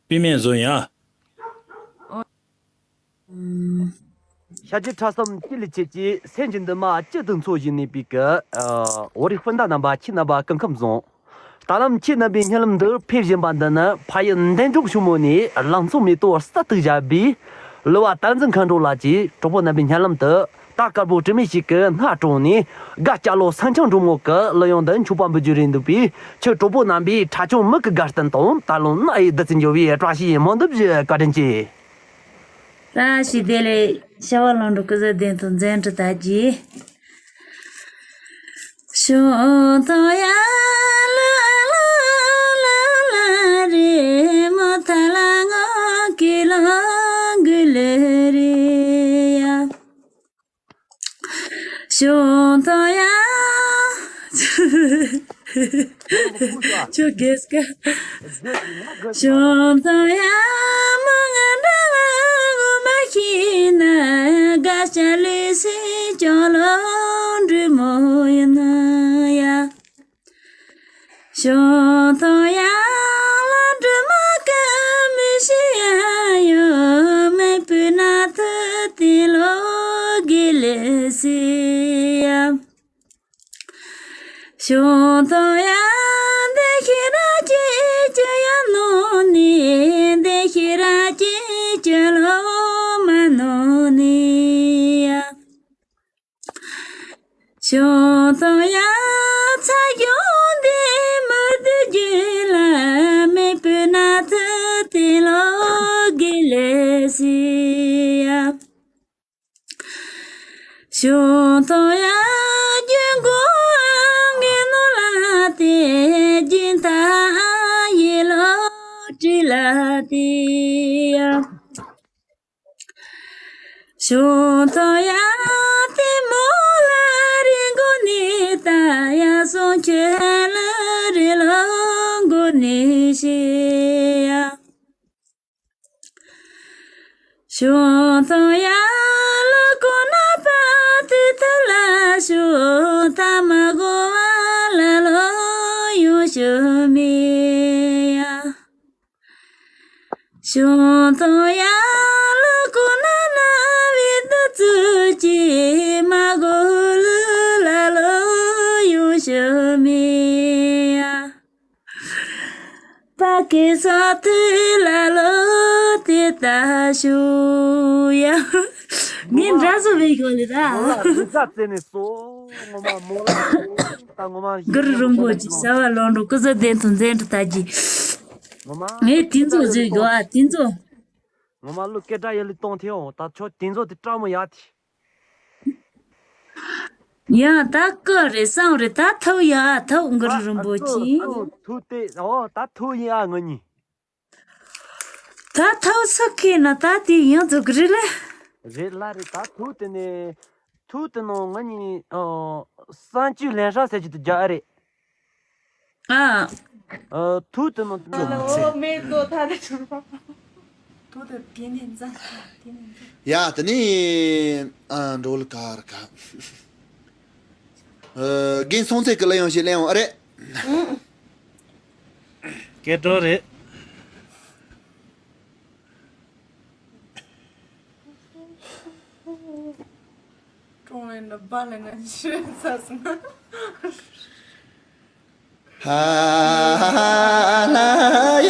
པི་མེན་བཟོ་ཡ། ཤ་ཅི་ཁྲ་སམ་ཅི་ལི་ཆེ་ཅི་སེམས་ཀྱི་འདུན་མ་ཅི་དུ་འཚོ་བཞིན་ནི་པིག་གི་བོད་རིགས་སྤུན་ཟླ་རྣམ་པ་ཁྱེད་རྣམ་པ་སྐུ་ཁམས་བཟང་། ད་ལམ་ཁྱེད་རྣམ་པའི་བརྙན་ལམ་འདིར་ཕེབས་བཞིན་པ་འདི་ནི་ཕ་ཡུལ་འདན་གྲོང་ཕྱུག་མོ་ནས་ལང་ཚོ་མེ་ཏོག་གསར་དུ་བཞད་པའི་གླུ་བ་བསྟན་འཛིན་མཁའ་འགྲོ་ལགས་ཀྱིས་གྲོགས་པོ་རྣམ་པའི་བརྙན་ལམ་དུ་རྟ་དཀར་པོ་དྲི་མེད་ཞིག་གི་སྣ་དྲོངས་ནས་དགའ་སྐྱ་ལོ་སང་འཁྱང་འབྲུག་མོ་གི་གླུ་དབྱངས་འདི་མཆོད་པ་འབུལ་རྒྱུ་རེད་འདུག་པས། ཁྱེད་གྲོགས་པོ་རྣམ་པས་ཁྲ་ཆུང་མིག་གི་དགའ་སྟོན་དང་ད་ལོ་སྣ་ཡི་བདུད་རྩི་འཇོ་བའི་བཀྲ་ཤིས་སྨོན་འདེབས་ཞུ་བཀའ་དྲིན་ཆེ། བཀྲ་ཤིས་བདེ་ལེགས། ཤ་བ་ལང་འགྲོ་སྐུ་ཚེ་བརྟན་དང་མཛད་འཕྲིན་དར་རྒྱས། ཤོང་ཐང་ཡ་ལ་ལ་ལ་ལ་རེ་མོ་ཐ་ལ་ངོ་ཀི་ལང་གི་ལེ་རེ་ཡ། ཤོང་ཐང་ཡ། ཆུ་གེས་ཀ་ཤོང་ཐང་ཡ། མ་ང་འདྲ་བ་ངོ་མ་ཤེས་ན་དགའ་བྱ་ལུས་སེ་ཅོག་ལོ་འབྲི་མོ་ཡིན་ན་ཡ། ཤོང་ཐང་ཡ་ལ་འབྲི་མ་ཀ་མི་ཤེས་ཡ་ཡོ་མེ་བུ་ན་ཐུ་ཏི་ལོ་གི་ལེ་སི་ཡ། ཤོང་ཐང་ཡ་འདི་ཤི་ར་ཅི་ཅི་ཡ་ནོ་ནི་འདི་ཤི་ར་ཅི་ཅི་ལོ་མ་ནོ་ནི་ཡ། ཤོང་ཐང་ཡ་ཚ་གྱང་འདི་མི་བདུད་རྒྱུད་ལ་མེ་བུ་ན་ཐུ་ཏི་ལོ་གི་ལེ་སི་ཡ། ཤོང་ཐང་ཡ་རྒྱུན་གོང་ངེ་ནོ་ལ་ཏེ་རྒྱུན་ཐ་ཡི་ལོ་ཏྲི་ལ་ཏི་ཡ། ཤོང་ཐང་ཡ་ཏེ་མོ་ལ་རི་མགོ་ནི་ཏ་ཡ་སོང་ཁྱོད་ལ་རི་ལོ་མགོ་ནི་ཤི་ཡ། ཤོང་ཐང་ཡ་ལ་ཀོ་ན་པ་ཏི་ཐ་ལ་ཤོ་ཐ་མ་གོ་བ་ལ་ལོ་ཡོང་ཤོ་མི་ཡ། ཤོང་ཐང་ཡ་ལ་ཀོ་ན་ན་བི་ཏུ་ཙུ་ཅི་མ་གོ་ལུ་ལ་ལོ་ཡོང་ཤོ་མི་ཡ། པ་ཀི་ས་ཐུ་ལ་ལོ་ཏི་ཏ་ཤུ་ཡ། ངས་འདྲ་བཟོ་བའི་གོ་ལི་ར། མོ་ལ་རི་ས་ཙེ་ནས་སོ། ངོ་མ་མོ་ལ་ད་ངོ་མ་གུ་རུ་རིན་པོ་ཆེ་ས་བ་ལོ་འགྲོ་སྐུ་ཚེ་བརྟན་དུ་མཛད་འཕྲིན་ལྟར་གྱིས། ངོ་མ་ངས་དེ་ཚོ་བཟོས་ཡོད་ཨ་དེ་ཚོ། ངོ་མ་ལུ་སྐད་གྲགས་ཡ་ལི་གཏོང་ཐེ་འོང་ད་ཆོ་དེ་ཚོ་དེ་སྐྲག་མོ་ཡ་ཐི། ཡ་ད་ཀ་རེད་སང་རེད་ད་ཐའུ་ཡ་ཐའུ་གུ་རུ་རིན་པོ་ཆེ། ཐུ་ཐུ་ཏེ་ཨོ་ད་ཐུ་ཡིན་ཨ་ང་གཉིས། ད་ཐའུ་ས་ཁེ་ན་ད་དེ་ཡང་ཚོ་གི་རེད་ལ། རེད་ལ་རེད་ད་ཐུ་དེ་ནས་ཐུ་དེ་ནང་ང་གཉིས་ཨོ་སང་ཅུ་ལན་ཧྲ་ཟེར་གྱི་དུ་རྒྱ་ཨ་རེད། ཨ། ཨ། ཐུགས་དེ་ནང་དུ་ཨོ་མེ་དོ་ཐ་དེ་ཆུ། དོ་དེ་དེ་ནས་འཛའ་དེ་ནས་འཛའ། ཡ་དེ་ནས་ཨ་འགྲོ་ལ་ཀར་ཀ་ཨ་རྒན་སོང་ཚེ་གི་ལ་ཡང་ཞིག་ལ་ཡང་ཨ་རེད། སྐད་གྲོགས་རེད། ཀྲོང་ལེན་ན་བ་ལེན་ན་ཤི་ཚ་སོང་། ཧ་ལ་ཡ།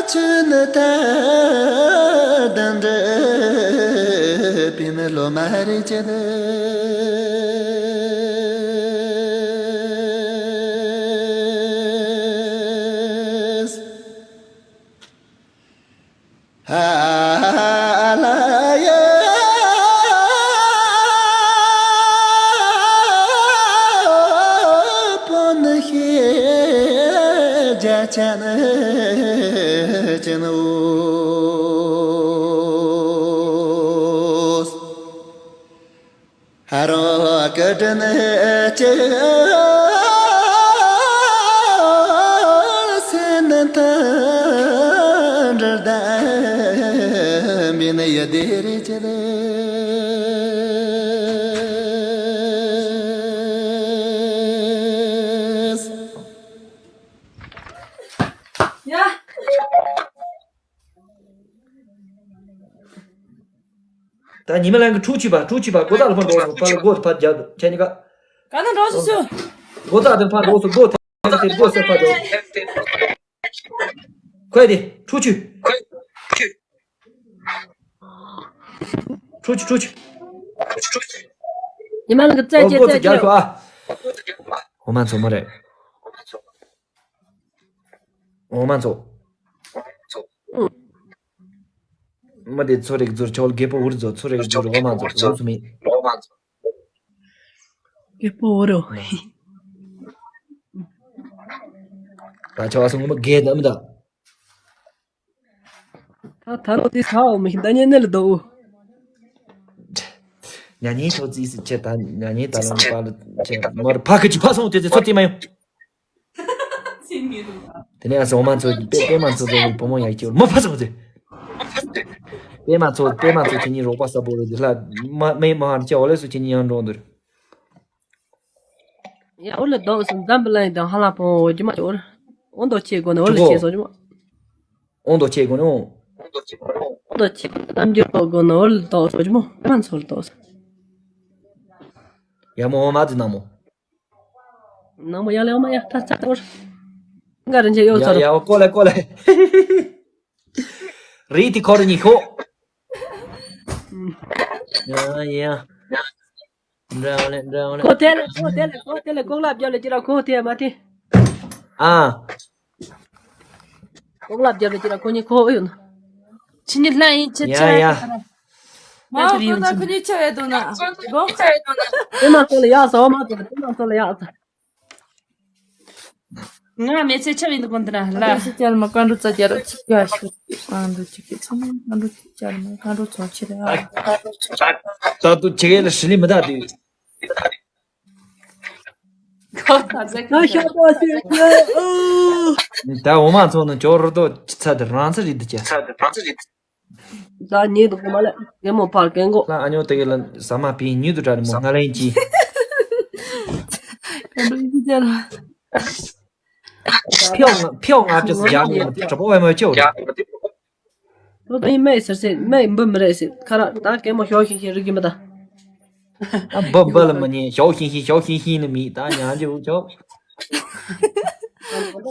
ཆོས་ནི་ད་དང་འདྲ་པིན་ལོ་མ་རེ་ཆེ་ནི། ཨ་ལ་ཡ་པོ་ནི་ཤེས་རྒྱ་ཆ་ནི་ཅི་ནོ། ཧ་རོ་ཀ་དྲན་ཅི་སེ་ནན་ཐ་འདྲ་ད་མི་ནི་ཡ་དེ་རེ་ཅི་རེ། ཡ། ད་ཉི་མ་ལན་གི་འཁྲུག་ཆུ་པ་འཁྲུག་ཆུ་པ་སྒོ་རྩ་ལ་ཕར་འགྲོ་སོང་ཕར་ལ་སྒོ་ཕར་རྒྱབ་འདུག་ཁྱེད་གཉིས་ཀ་ག་ན་འགྲོ་སོང་ཤོ། སྒོ་རྩ་དེར་ཕར་འགྲོ་སོང་སྒོ་དེ་དེར་སྒོ་སེར་ཕར་འགྲོ། ཁོས་དེ་འཁྲུག་ཆུ། འཁྲུག་ཆུ་འཁྲུག་ཆུ། ཉི་མ་ལ་གི་རྩད་ཨོ་ཅེ་སྒོ་ཚུ་རྩད་རྒྱབ་ཅེ། ཤོག་ཨ། འོ་མ་ཚོ་མོ་རེད། འོ་མ་ཚོ། མི་དེ་ཚོ་རིག་ཟུར་ཆོལ་རྒད་པོ་འུར་ཟོ་ཚོ་རིག་ཟུར་འོ་མ་ཚོ་འོ་ཚོ་མི། རྒད་པོ་འུར་རོ། ད་ཆ་བ་སོང་མི་རྒད་དམ་ད། ད་ད་རོ་དེ་ཚ་བ་མི་ཤི་ད་ཉན་ནེ་ལ་དོ། ཉ་ཉེ་ཚོ་ཙིས་ཆེ་ད་ཉ་ཉེ་ད་ལོ་པ་ལ་ཆེ་མར་ཕ་ཁི་ཅི་ཕ་སོང་དེ་ཚོ་ཙི་མ་ཡོང་། དེ་ནས་ཨ་སོ་མ་ཚོ་པེ་པེ་མ་ཚོ་ཚོ་བུ་མོ་ཡག་ཅིག་མོ་ཕ་སོང་ཚེ། པེ་མ་ཚོ་པེ་མ་ཚོ་ཁྱེད་གཉིས་རོགས་པ་ས་བོ་རེད་ལ། མ་མེ་མ་ཧར་ཅེ་འོ་ལེ་སུ་ཁྱེད་གཉིས་ཡང་འགྲོ་འདུར། ཡ་འོ་ལེ་དོག་སུ་འཛམ་བུ་གླིང་དང་ཧ་ལ་ཕོང་འོ་ཇི་མ་ཅོར། འོ་འདོ་ཆེ་གོ་ནི་འོ་ལེ་ཆེ་སོ་ཇི་མ། འོ་འདོ་ཆེ་གོ་ནི་འོ། འོ་འདོ་ཆེ་གོ་ནི་འོ་ལེ་དོག་སོ་ཇི་མ་མ་ཚོར་དོག་སོ། ཡ་མོ་འོ་མ་ཙི་ན་མོ། ནང་མོ་ཡ་ལེ་འོ་མ་ཡ་ཐ་ཚ་ཏོར། འགའ་རིན་ཆེ་ཡོད་ཚོར། ཡ་ཡ་ཀོ་ལེ་ཀོ་ལེ། རི་ཏི་ཁོ་རི་ཉི་ཤོ། ཡ་ཡ། འདྲ་བ་ལེ་འདྲ་བ་ལེ། ཁོ་དེ་ལེ་ཁོ་དེ་ལེ་ཁོ་དེ་ལེ་ཀོག་ལབ་རྒྱབ་ལེ་ཅི་ར་ཁོ་དེ་མ་དེ། ཨ། ཀོག་ལབ་རྒྱབ་ལེ་ཅི་ར་ཁོ་ཉི་ཁོ་ཡོད་ན། ཁྱེད་ཉིད་ལྷ་ཡིན་ཁྱེད་ཡ་ཆ་ཡ། ཡ། མ་ཁོ་ན་ཁོ་ཉིད་ཆ་ཡོད་དོ་ན། དེ་མ་ཚོ་ལ་ཡག་ས་འོ་མ་ཚོ་ལ་དེ་མ་ཚོ་ལ་ཡག་ས། ང་མེད་ཚེ་ཆ་བིན་དུ་གོན་དུ་ན་ལ། ཨ་ཤི་ཅར་མ་ཀ་འགྲོ་ཙ་ཅར་ཅི་ག་ཤི། ཀ་འགྲོ་ཅི་གི་ཚང་མ་ཀ་འགྲོ་ཅི་ཅར་མ་ཀ་འགྲོ་ཚོང་ཆི་རེ་ཨ། ད་དུ་ཆི་གེ་ལ་ཧྲི་ལི་མི་ད་དུ། ཁོ་ཁ་ཟེ་ཁ་ཤ་པ་ཤི་ཁ་ཨུ། ད་འོ་མ་ཚོ་ནི་ཅོ་རུ་དོ་ཅི་ཚ་དུ་རང་ཚ་རི་དུ་ཅ། ད་ཉེ་དུ་གོ་མ་ལེ། རྒན་མོ་ཕར་རྒན་གོ། ལ་ཨ་ཉོ་དེ་གི་ལ་ཟ་མ་པིན་ཉུ་དུ་དྲ་རི་མོ་ང་ལན་ཅི། ཀ་འགྲོ་ཡི་ཅར། ཕིའོ་ང་ཕིའོ་ང་ཅི་སི་ཡང་ཡང་དྲ་པོ་བའི་མ་ཅོ། ལོ་དེ་མེ་ཟེར་སེ་མེ་འབུ་མི་རེད་སེ་ཁ་ར་ད་རྒན་མོ་ཞོ་ཤིང་ཤིང་རིག་གི་མི་ད། ཨ་འབུ་འབུ་ལ་མི་ཉན་ཞོ་ཤིང་ཤིང་ཞོ་ཤིང་ཤིང་ནི་མི་ད་ཉང་ཅི་བུ་ཆོ།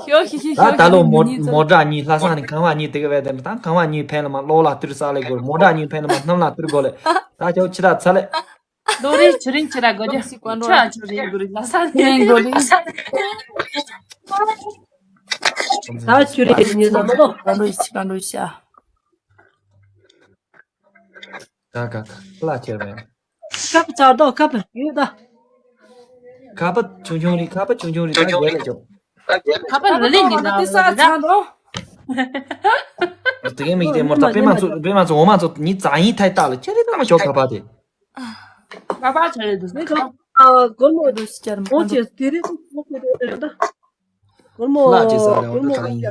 ཞོ་ཤིང་ཤིང་ད་ཞོ་ད་ལོ་ཤིང་མོ་མི་ཉན་མོ་ཙམ། ཌ་གཉིས་ལྷ་ས་ནས་ཁང་བ་གཉིས་དེ་ག་བས་དེ་ད་ཁང་བ་གཉིས་ཕན་ལ་མ་གློག་ལ་བསྟུར་ས་ལེ་གོ་མོ་ཌ་གཉིས་ཕན་ལ་མ་སྣམ་ལ་བསྟུར་གོ་ལེ། ད་ཆོ་ཕྱི་ད་ཚ་ལེ། རྡོ་རིང་ཆུ་རིང་ཆུ་ར་དགོ་རྒྱུ། ཆུ་ཨ་ཆུ་རིང་གོ་རིང་ལ་ས་ནས་གོ་རིང་། ད་ཆུ་རིང་ཉིས་ལ་མ་གཏོགས། ཀ་འགྲོ་ཡི་ཆི་ཀ་འགྲོ་ཡི་ཤ། ཀ་ཀ་ཀ་ལ་ཁྱེར་བས། ཀ་པ་ཚར་དོ་ཀ་པ་ཡོད་ད། ཀ་པ་ཆུང་ཆུང་རིག་ཀ་པ་ཆུང་ཆུང་རིག་ད་རྒྱལ་ལ་ཆོག་ཀ་པ་ལ་ལི་ཉིན་ད་ཏི་ས་ཚར་དོ། དེ་གའི་མིག་དེ་མོར་ད་པེ་མ་ཚོ་པེ་མ་ཚོ་འོ་མ་ཚོ་ཉི་ཙ་ཡིན་ཐའི་ཏག་ལ་ཁྱེར་རེ་ད་མ་ཆོག་ཀ་པ་དེ། ཀ་པ་ཆ་རེ་དུ་ཟེ་ཀ་པ་གོར་མོ་དུ་ཤི་ཆར་མ་ཁ་འགྲོ། ཆེ་དེ་རེ་ཁོ་ཁོ་དེ་རེ་ད། གོར་མོ་ལ་ཅི་ས་རེ་འོ་གོར་མོ་ད་ཙ་ཡིན།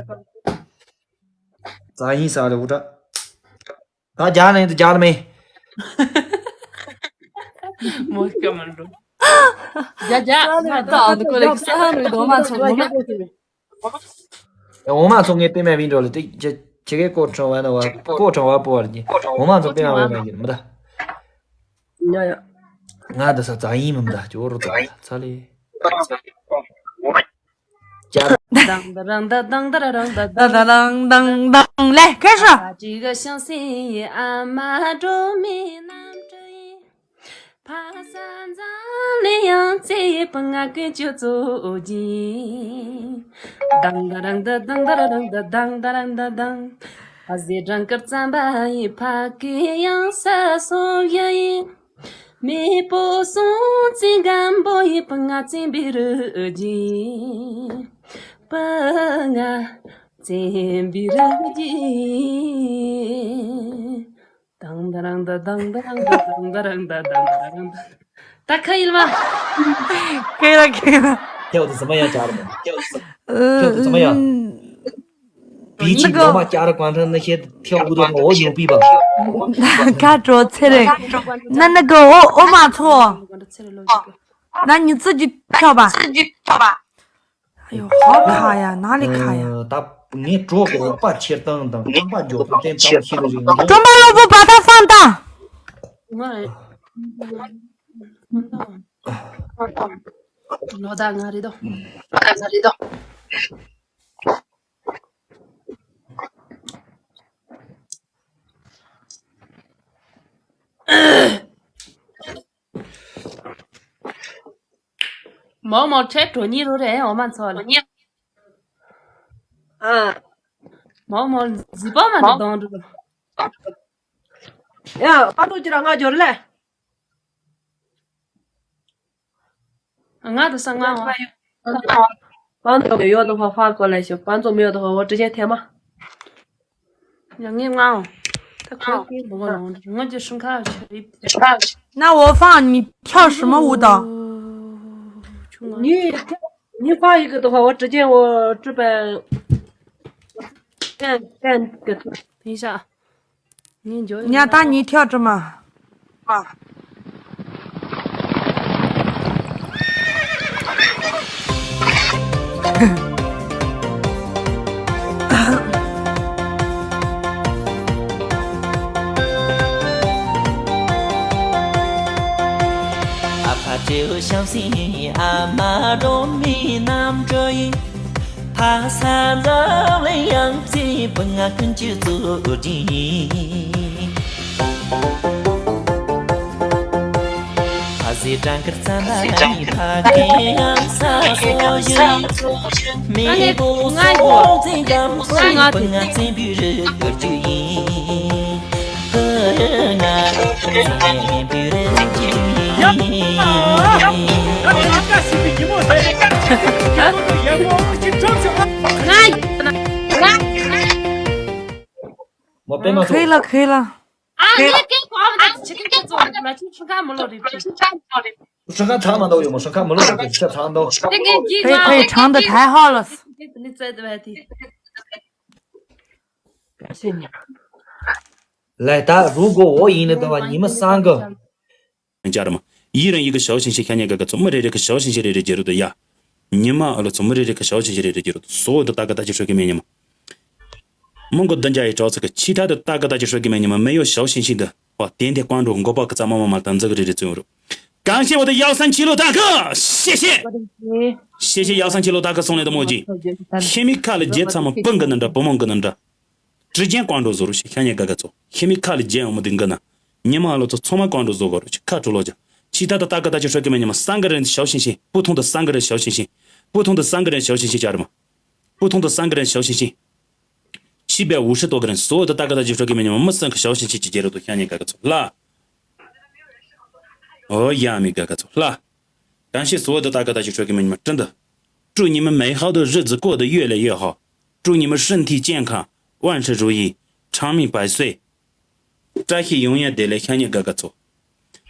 ཙ་ཡིན་ས་རེ་འོ་ད། ད་རྒྱག་ནས་འདི་རྒྱག་ནས་མེད། མོ་སྐྱོ་མ་འགྲོ། རྒྱག་རྒྱག་ང་ད་འདི་ཀོ་ལེགས་ས་ཧ་རུ་འོ་མ་ཚོ་འོ་མ། འོ་མ་ཚོ་ངས་པེ་མ་བིན་འགྲོ་ལ་དེ་ཇེ་ཇེ་གེ་ཀོ་ཁྲང་བ་ན་བ་ཀོ་ཁྲང་བ་པོ་བར་གྱི་འོ་མ་ཚོ་པེ་མ་བིན་མ་གྱི་མི་ད། ཡ་ཡ། ང་འདི་ས་ཙ་ཡིན་མི་མི་ད་ཅོ་རུ་ཙ་ཚ་ལེ། དང་ད་རང་ད་དང་ད་རང་ད་ད་ད་དང་དང་དང་དང་ལས་ཁེ་ཧྲ། ཨ་ཅི་ག་ཤང་སི་ཡི་ཨ་མ་འགྲོ་མི་རྣམ་གྲོལ་ཡིན། ཕ་ས་འཛམ་གླིང་ཡང་རྩེ་ཡི་བུ་ང་ཀུན་སྤྱོད་གཙོ་གྱིན། དང་ད་རང་ད་དང་ད་རང་ད་དང་ད་རང་ད་དང་། ཨ་ཟེ་སྦྲང་དཀར་རྩམ་པ་ཡི་ཕ་གི་ཡང་ས་སོ་ཡ་ཡིན། མེས་པོ་སྲོང་བཙན་སྒམ་པོ་ཡི་བུ་ང་བཙན་པོའི་རུ་རྒྱུད། བུ་ང་བཙན་པོའི་རུ་རྒྱུད། དང་ད་རང་ད་དང་ད་རང་ད་དང་ད་རང་ད་དང་ད་རང་ད། ད་ཁ་ཡིལ་མ། ཁེ་ལ་ཁེ་ལ། 跳的怎么样，家人们？跳的怎么样？ 比起罗马加勒广场那些跳舞的话，我牛逼吧？ 看着切嘞，那那个我我马错，那你自己跳吧。哎呦，好卡呀，哪里卡呀？ ད་ངས་གྲོགས་ཀྱི་རོགས་པ་ཁྱེར་སྟངས་དང་རྐང་པ་འཇོག་སྟངས་དེ་ཚོ་ཤེས་རེད། 中巴萝卜把它放大。 ལོ་ཟླ་ང་རེད་དོ། ང་རེད་དོ། མོ་མོ་ཁྲེ་གྲོ་ཉི་རུ་རེ་འོ་མ་ཚོ་ལ། ཨ། མོ་མོ་ཟི་པ་མ་རེད་དོང་རུ། ཡ་པ་ཏོ་ཅི་ར་ང་འབྱོར་ལེ། ང་དུ་ས་ང་བ། 帮助没有的话发过来行，帮助没有的话我直接填吗？ ཡང་ངས་ངའོ། ད་ཁོ་ཀྱེ་འབོ་ག་ལོང་ང་ཅི་ཧྲུང་ཁ་ཆ་རིབ། 那我放你跳什么舞蹈？ ཆུང་ང་། 你你发一个的话，我直接我这边干干个。 等一下。 ངས་འཇོག་ཉ་ད་ཉི་ཐོག་གྲུ་མ། ཨ་ཕ་ཅེའུ་ཤམ་སི་ཨ་མ་རོ་མི་རྣམ་གྲོལ་ཡིན། ཕ་ས་འཛམ་གླིང་ཡང་རྩེ་བུ་ང་ཀུན་སྤྱོད་གཙོ་གྲིན། ཕ་ཟི་སྦྲང་དཀར་རྩམ་པ་ཡི་ཕ་གི་ཡང་ས་སོ་ཡི། མེས་པོ་སྲོང་བཙན་སྒམ་པོ་ཡི་བུ་ང་བཙན་པོའི་རུ་རྒྱུད་ཡིན། བུ་ང་བཙན་པོའི་རུ་རྒྱུད་ཡིན། མོ་པད་མ་ཚོ། ཁེ་ལ་ཁེ་ལ། ཨ་ངས་སྐད་གོ་བ་ད་ཆི་ཀི་ཀི་ཚོ་ལ་ཆི་ཆི་ཁ་མོ་ལོ་རེད། ཧྲི་ཁ་ཚང་མ་འདུག་ཡོད་མོ། ཧྲི་ཁ་མོ་ལོ་རེད། ཤ་ཚང་འདུག་དེ་ཀན་གྱིས་ཁོས་ང་ཁོས་དྲང་དུ་ཐལ་ཧོ་ལོ། ནི་ཙེ་དུ་བ་དེ། ལས་ད་རུ་གོ་འོ་ཡིན་ནི་དུ་བ་ཉི་མ་སང་གི། ཅར་མ། ཡི་རང་ཡི་གི་ཞའོ་ཞིང་ཞིང་ཤ་ཉེ་ག་ག་ཚོ་མི་རེ་རེ་གི་ཞའོ་ཞིང་ཞིང་རེ་རེ་རྒྱལ་རུ་དུ་ཡ། ཉི་མ་ཨ་ལོ་ཚོ་མི་རེ་རེ་གི་ཞའོ་ཞིང་ཞིང་རེ་རེ་རྒྱལ་རུ་དུ་སོ་འོ་དུ་ཏ་ག་ཏ་ཅི་ཧྲོ་གི་མེ་ཉི་མ། མོང་གོ་བདུན་བརྒྱ་ཡི་གྲོགས་ཚོ་གི་ཆི་ཐ་དུ་ཏ་ག་ཏ་ཅི་ཧྲོ་གི་མེ་ཉི་མ་མེ་ཡོ་ཞའོ་ཞིང་ཞིང་དུ་བ་ཏན་ཏན་ཀོང་འགྲོ་མགོ་པ་གི་ཙ་མ་མ་མ་ལ་ཏ་འཛི་གི་རེ་རེ་ཙུ་རུ། གང་ཤེས་བ་དུ་ཡའོ་སང་ཆི་ལོ་ཏ་གི་ཤེ་ཤེ། ཤེ་ཤེ་ཡའོ་སང་ཆི་ལོ་ཏ་གི་སོང་ལེ་དུ་མོ་ཇི། ཤེ་མི་ཁ་ལ་རྗེ་ཚ་མ་སྤུན་གི་ནི་འདྲ་བུ་མོང་གི་ནི་འདྲ། 时间 ཀོང་འགྲོ་བཟོ་རུ་ཤི་ཤ་ཉེ་ག་ག་ཚོ་ཤི་མི་ཁ་ལ་རྗེ་ཡང་མི་དུ་འགི་ན། ཉི་མ་ལོ་ཚོ་ཚང་མ་ཀོང་འགྲོ་བཟོ་གོ་རུ་ཤི་ཁ་ཁྲོ་ལོ་ཇ། ཆི་ད་ད་ད་ག་ད་ཅི་ཧྲོ་གི་མེ་ཉི་མ་སང་ག་རེན་ཞའོ་ཤིང་ཤིང་པུ་ཐུང་ད་སང་ག་རེན་ཞའོ་ཤིང་ཤིང་། པུ་ཐུང་ད་སང་ག་རེན་ཞའོ་ཤིང་ཤིང་ཅར་མ། པུ་ཐུང་ད་སང་ག་རེན་ཞའོ་ཤིང་ཤིང་། ཆི་བེ་ཝུ་ཧྲི་ཏོ་ག་རེན་སོ་ད་ད་ག་ད་ཅི་ཧྲོ་གི་མེ་ཉི་མ་མི་སང་ག་ཞའོ་ཤིང་ཤིང་ཅི་ཇེ་རུ་དུ་ཤ་ཉེ་ག་ག་ཚོ་ལ། ཨོ་ཡ་མི་ག་ག་ཚོ་ལ། གང་ཤེས་སོ་ད་ད་ག་ད་ཅི་ཧྲོ་གི་མེ་ཉི་མ་ཀྲིན་ད། 祝你们美好的日子过得越来越好。祝你们身体健康，万事如意，长命百岁。 བཀྲ་ཤིས་ཡོང་ཡ་དེ་ལས་ཤ་ཉེ་ག་ག་ཚོ།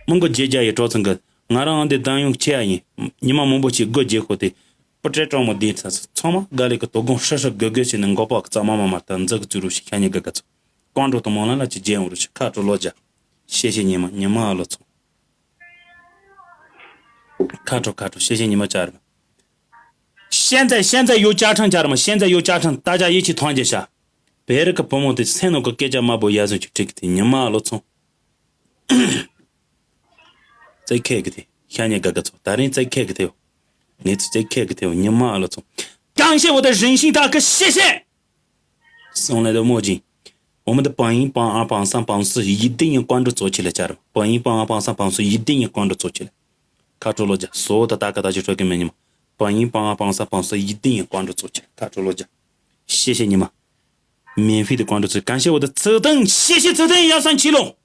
མོང་གོ་རྗེ་རྒྱ་ཡི་གྲོགས་ཚང་གི་ང་རང་འདི་གདམ་ཡོང་ཆེ་ཡ་ཡིན། ཉི་མ་མང་པོ་ཞིག་སྒོ་འབྱེད་ཁོ་དེ། པུ་ཏྲེ་གྲོགས་མོ་དེ་ཚ་ཚ་ཚང་མ་ག་ལེ་གི་དོ་དགོང་ཧྲི་ཧྲི་དགོད་དགོད་བྱས་ནས་མགོ་པག་གི་རྩ་མ་མ་མ་ལྟ་འཛག་གི་བཙུགས་རུ་ཞིག་ཤ་ཉེ་ག་ག་ཚོ། ཀོང་འགྲོ་དང་མོང་ལ་ལ་ཅི་རྗེས་འོང་རུ་ཞིག་ཁ་དྲོ་ལོ་ཇ། ཤེ་ཤེ་ཉི་མ་ཉི་མ་ཨ་ལོ་ཚོ། ཁ་དྲོ་ཁ་དྲོ་ཤེ་ཤེ་ཉི་མ་ཅར། 现在现在有加成 ཅར་མ། 现在有加成 大家一起团结下。 བེ་རི་ཀ་བུ་མོ་དེ་སེམས་ནང་གི་སྐད་ཆ་དམའ་པོ་ཡ་ཟུང་ཅིག་དྲིས་གི་དེ་ཉི་མ་ཨ་ལོ་ཚོ། རྩེད་ཁེ་གི་དེ་ཤ་ཉེ་ག་ག་ཚོ་ད་རིང་རྩེད་ཁེ་གི་དེའོ། ངེད་ཚོ་རྩེད་ཁེ་གི་དེའོ་ཉི་མ་ཨ་ལོ་ཚོ། 感谢我的人性大哥，谢谢。送来的墨镜，我们的榜一、榜二、榜三、榜四一定要关注左起来，家人们。榜一、榜二、榜三、榜四一定要关注左起来。卡住了家，所有的大哥大姐说给你们，榜一、榜二、榜三、榜四一定要关注左起来，卡住了家。谢谢你们，免费的关注左，感谢我的车灯，谢谢车灯幺三七六。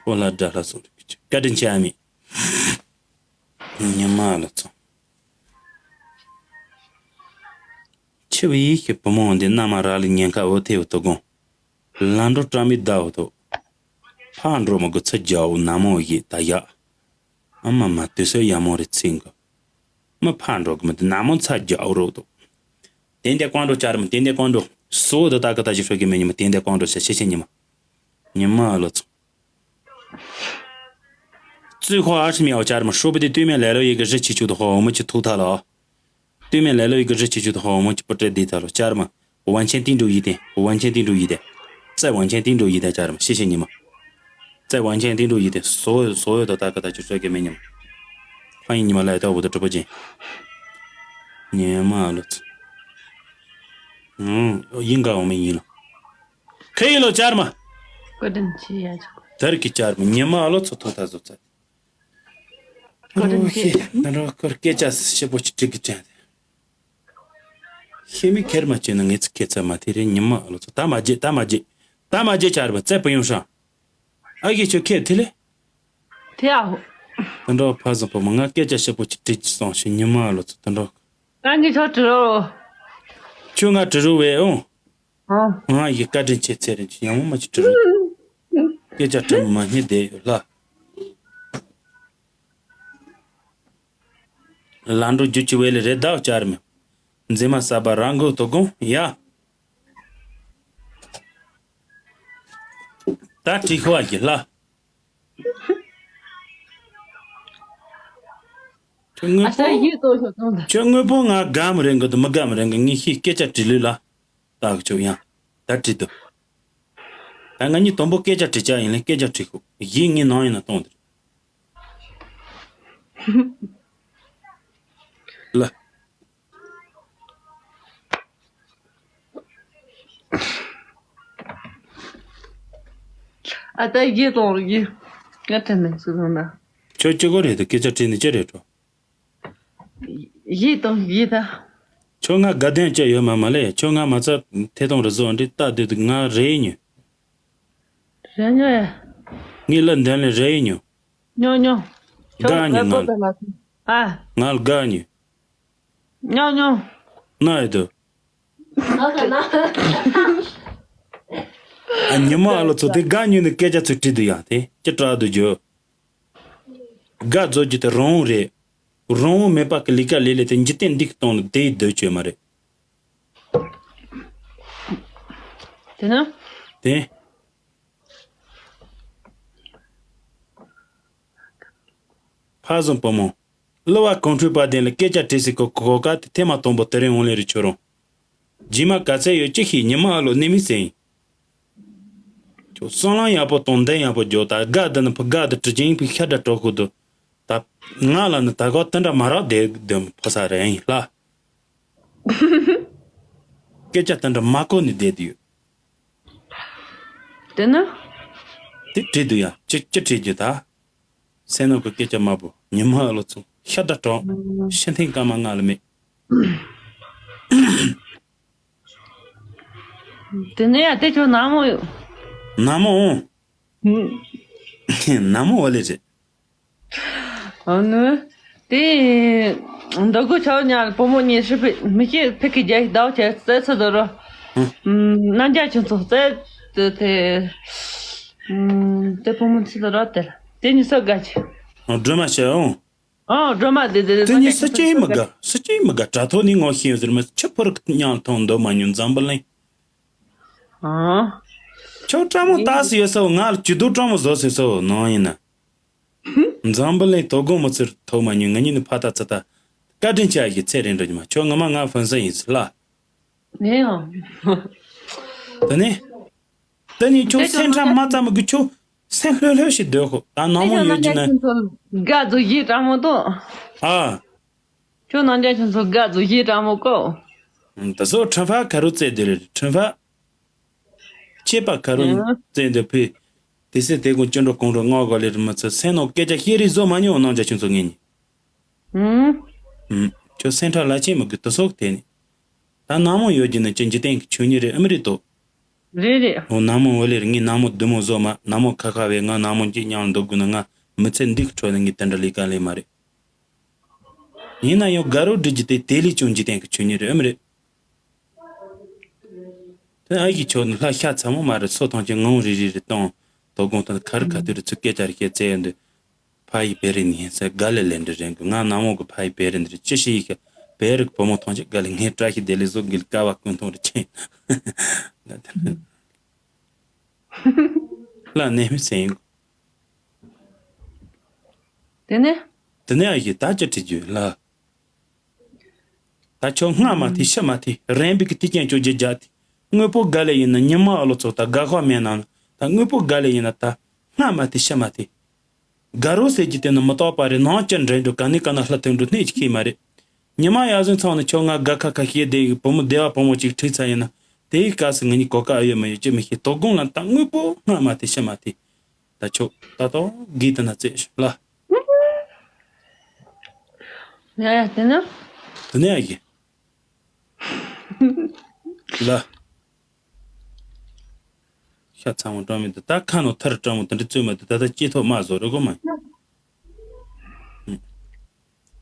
ཁོ་ལ་དགྲ་ལྷ་སོགས་ཀྱི་བཀའ་དྲིན་ཆེ་ཨ་མས། ཉི་མ་ལ་ཚོ། ཆི་བི་ཡི་ཤི་བུ་མོ་འདི་མནའ་མ་ར་ལི་ཉེན་ཁ་འོ་ཐེ་བུ་དོ་དགོང་། ལ་འགྲོ་བཀྲ་མི་ཟླ་བུ་དོ། ཕ་འགྲོ་མ་གི་ཚི་རྒྱ་བོ་ན་མོ་ཡི་ད་ཡ། ཨ་མ་མ་དུས་སོ་ཡ་མོ་རེ་ཚིང་གི། མི་ཕ་འགྲོ་གི་མི་དེ་ན་མོ་ཚ་རྒྱ་བོ་རོ་དོ། དེ་འདྲ་ཀོང་འགྲོ་བཅར་མི་དེ་འདྲ་ཀོང་འགྲོ། སོ་དོ་ད་གི་ད་ཅི་ཧྲོ་གི་མི་ཉི་མ་དེ་འདྲ་ཀོང་འགྲོ་ཤ་ཤེ་ཤེ་ཉི་མ། ཉི་མ་ཨ་ལོ་ཚོ། ཙུའི་ཧོ་ཨ་ཧྲི་མི་ཨོ་ཅར་མ་ཧྲོ་བི་དེ་ཏུས་མེ་ལེ་ལོ་ཡི་གི་རི་ཆི་ཆུ་དོ་ཧོ་མི་ཆི་ཐུག་ཐ་ལོ། ཏུས་མེ་ལེ་ལོ་ཡི་གི་རི་ཆི་ཆུ་དོ་ཧོ་མི་ཆི་པུ་ཏྲེ་དི་ཐ་ལོ་ཅར་མ། ཝན་ཆེན་ཏིང་ཀྲུའུ་ཡི་དེ་ཝན་ཆེན་ཏིང་ཀྲུའུ་ཡི་དེ། ཙའི་ཝན་ཆེན་ཏིང་ཀྲུའུ་ཡི་དེ་ཅར་མ་ཤེ་ཤེ་ཉི་མ། ཙའི་ཝན་ཆེན་ཏིང་ཀྲུའུ་ཡི་དེ་སོ་སོ་དོ་ད་གི་ད་ཅི་ཧྲོ་གི་མི་ཉི་མ། ཧ་ཡིན་ཉི་མ་ལ་ཡ་ད་བུ་དོ་གྲུ་པོ་ཅན། ཉི་མ་ཨ་ལོ་ཚོ། ཨུང་ཡིན་ག་འོ་མི་ཡིན་ལོ། ཁེ་ཡི་ལོ་ཅར་མ། བཀའ་དྲིན་ཆེ་ཡ་ཆོག་དར་གི་ཅར་མ་ཉི་མ་ཨ་ལོ་ཚོ་ཐོག་ཐ་བཟོ་ཚ། བཀའ་དྲིན་ཆེ། ཨོ་ཁེ་ད་རོ་ཁོར་སྐད་ཆ་ཞིབ་པོ་ཅིག་དྲི་གི་ཅན། ཤེས་མི་ཁེར་མ་བྱས་ན་ངེད་ཚི་ཁེ་ཚ་མ་ཐེ་རེ་ཉི་མ་ཨ་ལོ་ཚོ་ད་མ་བརྗེད་ད་མ་བརྗེད་ད་མ་བརྗེད་ཅར་མ་ཙེ་པུ་ཡོང་ཧྲང་། ཨ་གི་ཆོ་ཁེ་ཐི་ལེ། དེ་ཨ་ཧོ། ད་འགྲོ་ཕ་བཟང་པོ་མ་ང་སྐད་ཆ་ཞིབ་པོ་ཅིག་དྲི་ཅི་སོང་ཞིག་ཉི་མ་ཨ་ལོ་ཚོ་ད་འགྲོ། ང་གི་ཆོ་དྲི་རོ། ཁྱོད་ང་དྲི་རུ་བས་ཨོ། ཨོ། ང་ཡི་བཀའ་དྲིན་ཆེ་ཚེ་རིན་ཆེ་ཡང་མོ་མ་ཅིག་དྲི་རུ། སྐད་ཆ་དྲི་མ་མ་སྙད་བསྡད་ཡོད་ལ། ལ་འགྲོ་རྒྱུ་ཅི་བས་ལས་རེད་ཟླ་བ་བཅར་མི། མཛེས་མ་ས་པ་རང་གོ་དོ་དགོང་ཡ། ད་དྲི་ཁོ་བ་གི་ལ། ཁྱོད་དངོས་ཨ་ཤ་པོ་ཡིད་གཏོང་ཤོག་གཏོང་ད། ཁྱོད་དངོས་པོ་ང་དགའ་མི་རེད་གི་འདུག་མི་དགའ་མི་རེད་གི་ངས་ཤི་སྐད་ཆ་དྲི་ལུས་ལ། ད་གི་ཆོག་ཡང་། ད་དྲི་འདུག་ད་ང་གཉིས་དང་པོ་སྐད་ཆ་དྲི་ཆ་ཡིན་ལ་སྐད་ཆ་དྲི་ཁུག་ཡིད་ངའི་ནང་ཡིན་ན་གཏོང་དེ་རེད། ལ། ཨ་ད་ཡིད་གཏོང་ཡིད། ང་དྲན་ནས་སུ་སོང་ན། ཁྱོད་ཅི་གོ་རེད་དུ་སྐད་ཆ་དྲིས་ནས་ཅི་རེད་འགྲོ། ཡིད་དང་ཡིད་ད། ཁྱོད་ང་དགའ་ལྡན་ཅི་ཡོད་མ་མ་ལས་ཁྱོད་ང་མ་ཚ་ཐེ་གཏོང་རུ་བཟོ་འདྲི་ལྟ་དུས་དུ་ང་རེ་ཉོ། རེ་ཉོ་ཡ། ངའི་ལ་འདན་ལས་རེ་ཉོ། ཉོ་ཉོ། དགའ་ཉོ་ང་། ཨ། ང་ལ་དགའ་ཉོ། ཉོ་ཉོ། ན་ཡོད་དུ། ཨ་ཉི་མ་ཨ་ལོ་ཚོ་དེ་དགའ་ཉོ་ནི་སྐད་ཆ་ཚུལ་བྲིས་དུ་ཡང་དེ་ཅི་དྲག་ཏུ་བརྗོད། དགའ་རྫོགས་རྒྱུ་དེ་རང་དབང་རེད། རང་དབང་མེད་པ་གི་ལས་ཀ་ལས་ལས་དེ་འཇིག་རྟེན་འདི་གི་སྟེང་ལ་བསྡད་སྡོད་ཆོད་མ་རེད། དེ་ན། དེ། ཕ་བཟང་བུ་མོ། གླུ་བ་གོང་འཕྲོས་པ་དེ་ལ་སྐད་ཆ་དྲིས་སྲིད་གོ་གོ་ག་དེ་ཐེངས་མ་དང་པོ་དེ་རིང་འོང་ལེ་རེ་ཆོ་རུང་། རྗེས་མ་ག་ཚད་ཡོད་ཅི་ཤེས་ཉི་མ་ཨ་ལོ་གནས་མི་ཟེར་ཡིན། ཁྱོད་བསམ་བློ་ཡག་པོ་གཏོང་འདི་ཡག་པོ་རྒྱོ་ད་དགའ་འདི་ནི་ཕུ་དགའ་འདི་དྲི་ཅན་ཕུ་ཤ་འདྲ་གྲོགས་ཁུ་དུ། ད་ང་ལ་ནི་ད་གོ་དེ་འདྲ་མ་རག་བསྡད་འདི་ཕོ་ས་རེད་ཡིན་ལ། སྐད་ཆ་དེ་འདྲ་མ་གོ་ནི་བསྡད་དུ་ཡོད། དེ་ན། དེ་བྲིས་འདུག་ཡ་ཅི་ཅི་བྲིས་རྒྱུ་ད། སེམས་ནང་གི་སྐད་ཆ་དམར་པོ་ཉི་མ་ཨ་ལོ་ཚོ་ཤ་ད་གྲོགས་ཤི་འཐེན་སྐར་མ་ང་ལ་མེད། དེ་ནས་ཡ་དེ་ཁྱོད་ནག་མོ་ཡོད། ནག་མོ་འོང་། ནག་མོ་འོ་ལེ་རེད། ཨ་ནི། དེ། འདི་གོ་ཆའོ་ཉ་བུ་མོ་གཉིས་ཧྲི་ཕི་མི་ཤེས་ཕི་ཁི་རྒྱ་ཞིག་ཟླ་བ་ཆེ་བཙལ་ཚུལ་དུ་རོ། ཨུ། རྣམ་རྒྱལ་ཁྱོད་ཚོ་བཙལ། དེ་དེ། ཨུ། དེ་བུ་མོ་ཚུལ་དུ་རོ་དེ། དེ་གཉིས་སུ་དགའ་ཆེ། ཨ་སྒྲོལ་མ་བྱས་འོང་། ཨ་སྒྲོལ་མ་དེ་དེ་དེ་དེ་གཉིས་སུ་ཅི་མི་དགའ་སུ་ཅི་མི་དགའ་དྲ་ཐོག་ནས་ངོ་ཤེས་ཡོད་ཟེར་མི་ཆུ་ཕོར་གཉང་ཐོང་འདོད་མ་མྱོང་འཛམ་བུ་གླིང་། ཨ། ཁྱོད་སྤྲང་མོ་ལྟ་སུ་ཡོད་སོ་ང་ལ་ཇུས་གཏོགས་སྤྲང་མོ་བཟོ་ཟེར་སོ་ནང་ཡིན་ན། འཛམ་བུ་གླིང་དོ་དགོང་མི་ཚེར་ཐོག་མ་ཉུང་ང་གཉིས་ནི་ཕ་ད་ཚ་ད། བཀའ་དྲིན་ཆེ་ཡ་ཞིག་ཚེ་རིང་འགྲོ་ཉི་མ་ཁྱོད་ངོ་མ་ང་ཧྥན་སི་ཡིན་ཟེར་ལ། ངས་ཡང་། དེ་ནས། དེ་ནས་ཁྱོད་སེམས་ཁྲལ་མ་ཙམ་གི་ཁྱོད་སེམས་ལྷོད་ལྷོད་ཞིག་སྡོད་ཁོ་ད་ནང་མོ་ཡོད་ཀྱི་ན། དགའ་ཚོ་ཡིད་དྲང་མོ་ཏོ། ཨ། ཁྱོད་ནང་རྒྱ་ཁྱོད་ཚོ་དགའ་ཚོ་ཞེ་དྲག་མོ་གོ། ད་སོ་ཁྲ་ཕ་ཁ་རུ་བཙལ་དེ་རེད། ཁྲ་ཕ་ཆད་པ་ཁ་རུ་ཨང་བཙལ་འདི་ཕི། དེ་སེ་དེ་ཀུན་ཅི་འགྲོ་གང་འགྲོ་ངོ་ག་ལེར་མི་ཚེ་སེམས་ནང་སྐད་ཆ་བཤད་རེས་བཟོ་མ་མྱོང་ནང་རྒྱ་ཁྱོད་ཚོ་ངེད་གཉིས། ཨང་། ཨང་། ཁྱོད་སེམས་ཁྲལ་ལ་ཆེ་མི་དགོས། ད་སོ་དེ་ནི། ད་ནང་མོ་ཡོད་རྒྱུ་ནི་ཅི་འཇིག་རྟེན་གྱི་ཆོས་ཉིད་རེད་ཨེ་མི་རེད་དོ། རེད་རེད། འོ་ནང་མོ་འོ་ལེར་ངའི་ནང་མོ་བདུད་མོ་བཟོ་མ། ནང་མོ་ཁ་ཁ་བས་ང་ནང་མོ་འཇིག་མྱང་འདུག་དགོས་ན་ང་མི་ཚེ་འདི་གི་ཁྲོད་ནས་ངས་དེ་འདྲ་ལས་ཀ་ལས་མ་རེད། ཡིན་ན་ཡང་དགའ་རོགས་སྒྲིག་རྒྱུ་དེ་དེ་ལས་ཀྱང་འཇིག་རྟེན་གྱི་ཆོས་ཉིད་རེད་ཨེ་མི་རེད། དེ་ཨ་ཡི་ཁྱོད་ནི་ལྷ་ཤ་ཚ་མོ་མ་རེད། སོ་ཐང་ཆེན་ངང་རེ་རེ་རེ་བཏང་། དོ་དགོང་དང་ཁ་རི་ཁ་ཐུག་རེ་ཚུགས་སྐད་ཆ་རེ་བཤད་བཙལ་ཡོང་དུས། ཕ་ཡི་བེ་རི་ནི་ཡིན་ཟེར་ག་ལེ་ལེ་འདྲི་རེད་གི། ང་ནང་མོ་གི་ཕ་ཡི་བེ་རི་འདི་རེད་ཅི་ཞིག་ཡིན་ཤ། བེ་རི་གི་བུ་མོ་ཐང་ཆེན་ག་ལེ་ངའི་བཀྲ་ཤིས་བདེ་ལེགས་བཟོ་དགོས་ཀ་བ་ཀུན་ཐང་རེ་ཆེན། ལ་ནས་མི་སེང་གོ། དེ་ནས། དེ་ནས་ཨ་ཡི་ད་ཅི་བྲིས་རྒྱུ་ལ། ད་ཁྱོད་སྔ་མ་ཐི་ཕྱི་མ་ཐི་རན་པི་གི་ཐི་ཅན་ཅོ་རྒྱུ་རྒྱ་ཐི། དངོས་པོ་ག་ལེ་ཡིན་ན་ཉི་མ་ཨ་ལོ་ཚོ་ད་དགའ་ཁ་མེད་ན་ད་དངོས་པོ་ག་ལེ་ཡིན་ན་ད་སྔ་མ་ཐི་ཕྱི་མ་ཐི། དགའ་རོགས་ཟེར་གྱི་དེ་ནི་མི་རྟག་པ་རེད། ནང་ཅི་འདྲེན་འགྲོ་ག་ནི་ག་ན་ལྷ་ཐོན་འགྲོ་གནས་ཅི་ཁེ་མ་རེད། ཉི་མ་ཡར་ཟིན་ཚང་ནི་ཁྱོད་ང་དགའ་ཁ་ཁ་ཤེས་བསྡད་ཡི་བུ་མོ་བདེ་བ་བུ་མོ་ཅིག་ཁྲིད་ཚ་ཡིན་ན་དེའི་སྐབས་སུ་ང་གཉིས་གོ་སྐབས་ཨ་ཡོད་མ་ཡོད་ཅི་མི་ཤེས། དོ་དགོང་ལ་ད་དངོས་པོ་སྔ་མ་ཐི་ཕྱི་མ་ཐི། ད་ཆོག་ད་དོ་གི་ད་ན་ཙེ་ལ། ཡ་ཡ་དེ་ན། དེ་ནས་ཨ་ཡི། ལ། ཤ་ཚ་མོ་སྤྲང་མི་འདུག་ད་ཁ་ནོ་ཐར་སྤྲང་མོ་དེ་འདྲ་བཙོས་མ་འདུག་ད་ལྟ་སྐྱེ་ཐོག་མ་བཟོ་རོགས་གོ་མ།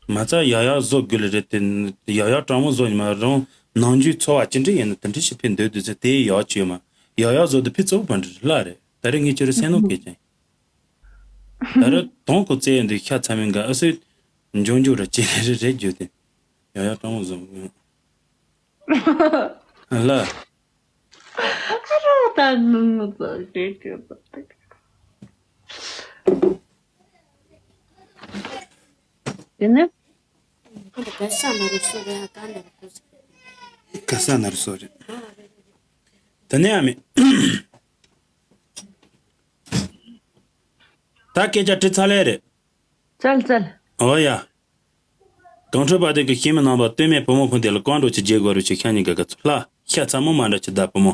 མ་རྩ་ཡག་ཡག་བཟོ་དགོས་ལེ་རེད་དེ། ཡག་ཡག་སྤྲང་མོ་བཟོ་ཉི་མ་རང་ནང་རྒྱུའི་འཚོ་བ་ཅི་འདྲ་ཡིན་ན་དེ་འདྲ་ཞིག་ཕན་འདོད་འདུག་ཟེར་དེ་ཡག་ཅི་ཡོད་མ། ཡག་ཡག་བཟོ་དུ་ཕི་གཙོ་བོ་བ་འདྲ་ལ་རེད། ད་རེས་ངས་ཁྱོད་ར་སེམས་ནོ་གས་ཅན། ད་རེས་དོང་ཁོ་བཙལ་ཡོང་དུས་ཤ་ཚ་མིན་ག་ཨ་སོས། འཇོང་འཇོ་ར་ཅི་རེ་རེ་རེ་རྒྱུ་དེ། ཡག་ཡག་སྤྲང་མོ་བཟོ། ལ། ཨ་རོ་ད་ནུ་ནུ་ཙག་ཅེ་ཅེ་ཙག་ཅེ། དེ་ནས། ག་ས་ན་རུ་སོ་རེད་ཨ་ག་ན་རུ་སོ་རེད། ག་ས་ན་རུ་སོ་རེད། དེ་ནས་ཨ་མེ། ད་སྐད་ཆ་དྲི་ཚར་ལེ་རེད། ཙལ་ཙལ། ཨོ་ཡ། གང་འཕྲོད་པ་དེ་གི་ཤེས་མི་ནང་པ་སྟོད་སྨད་བུ་མོ་ཕུ་དེ་ལ་ཀང་འགྲོ་ཆེ་རྗེ་གོ་རུ་ཆེ་ཤ་ཉི་ག་ག་ཚོ་ལ་ཤ་ཚ་མོ་མ་འདྲ་ཆེ་ད་བུ་མོ།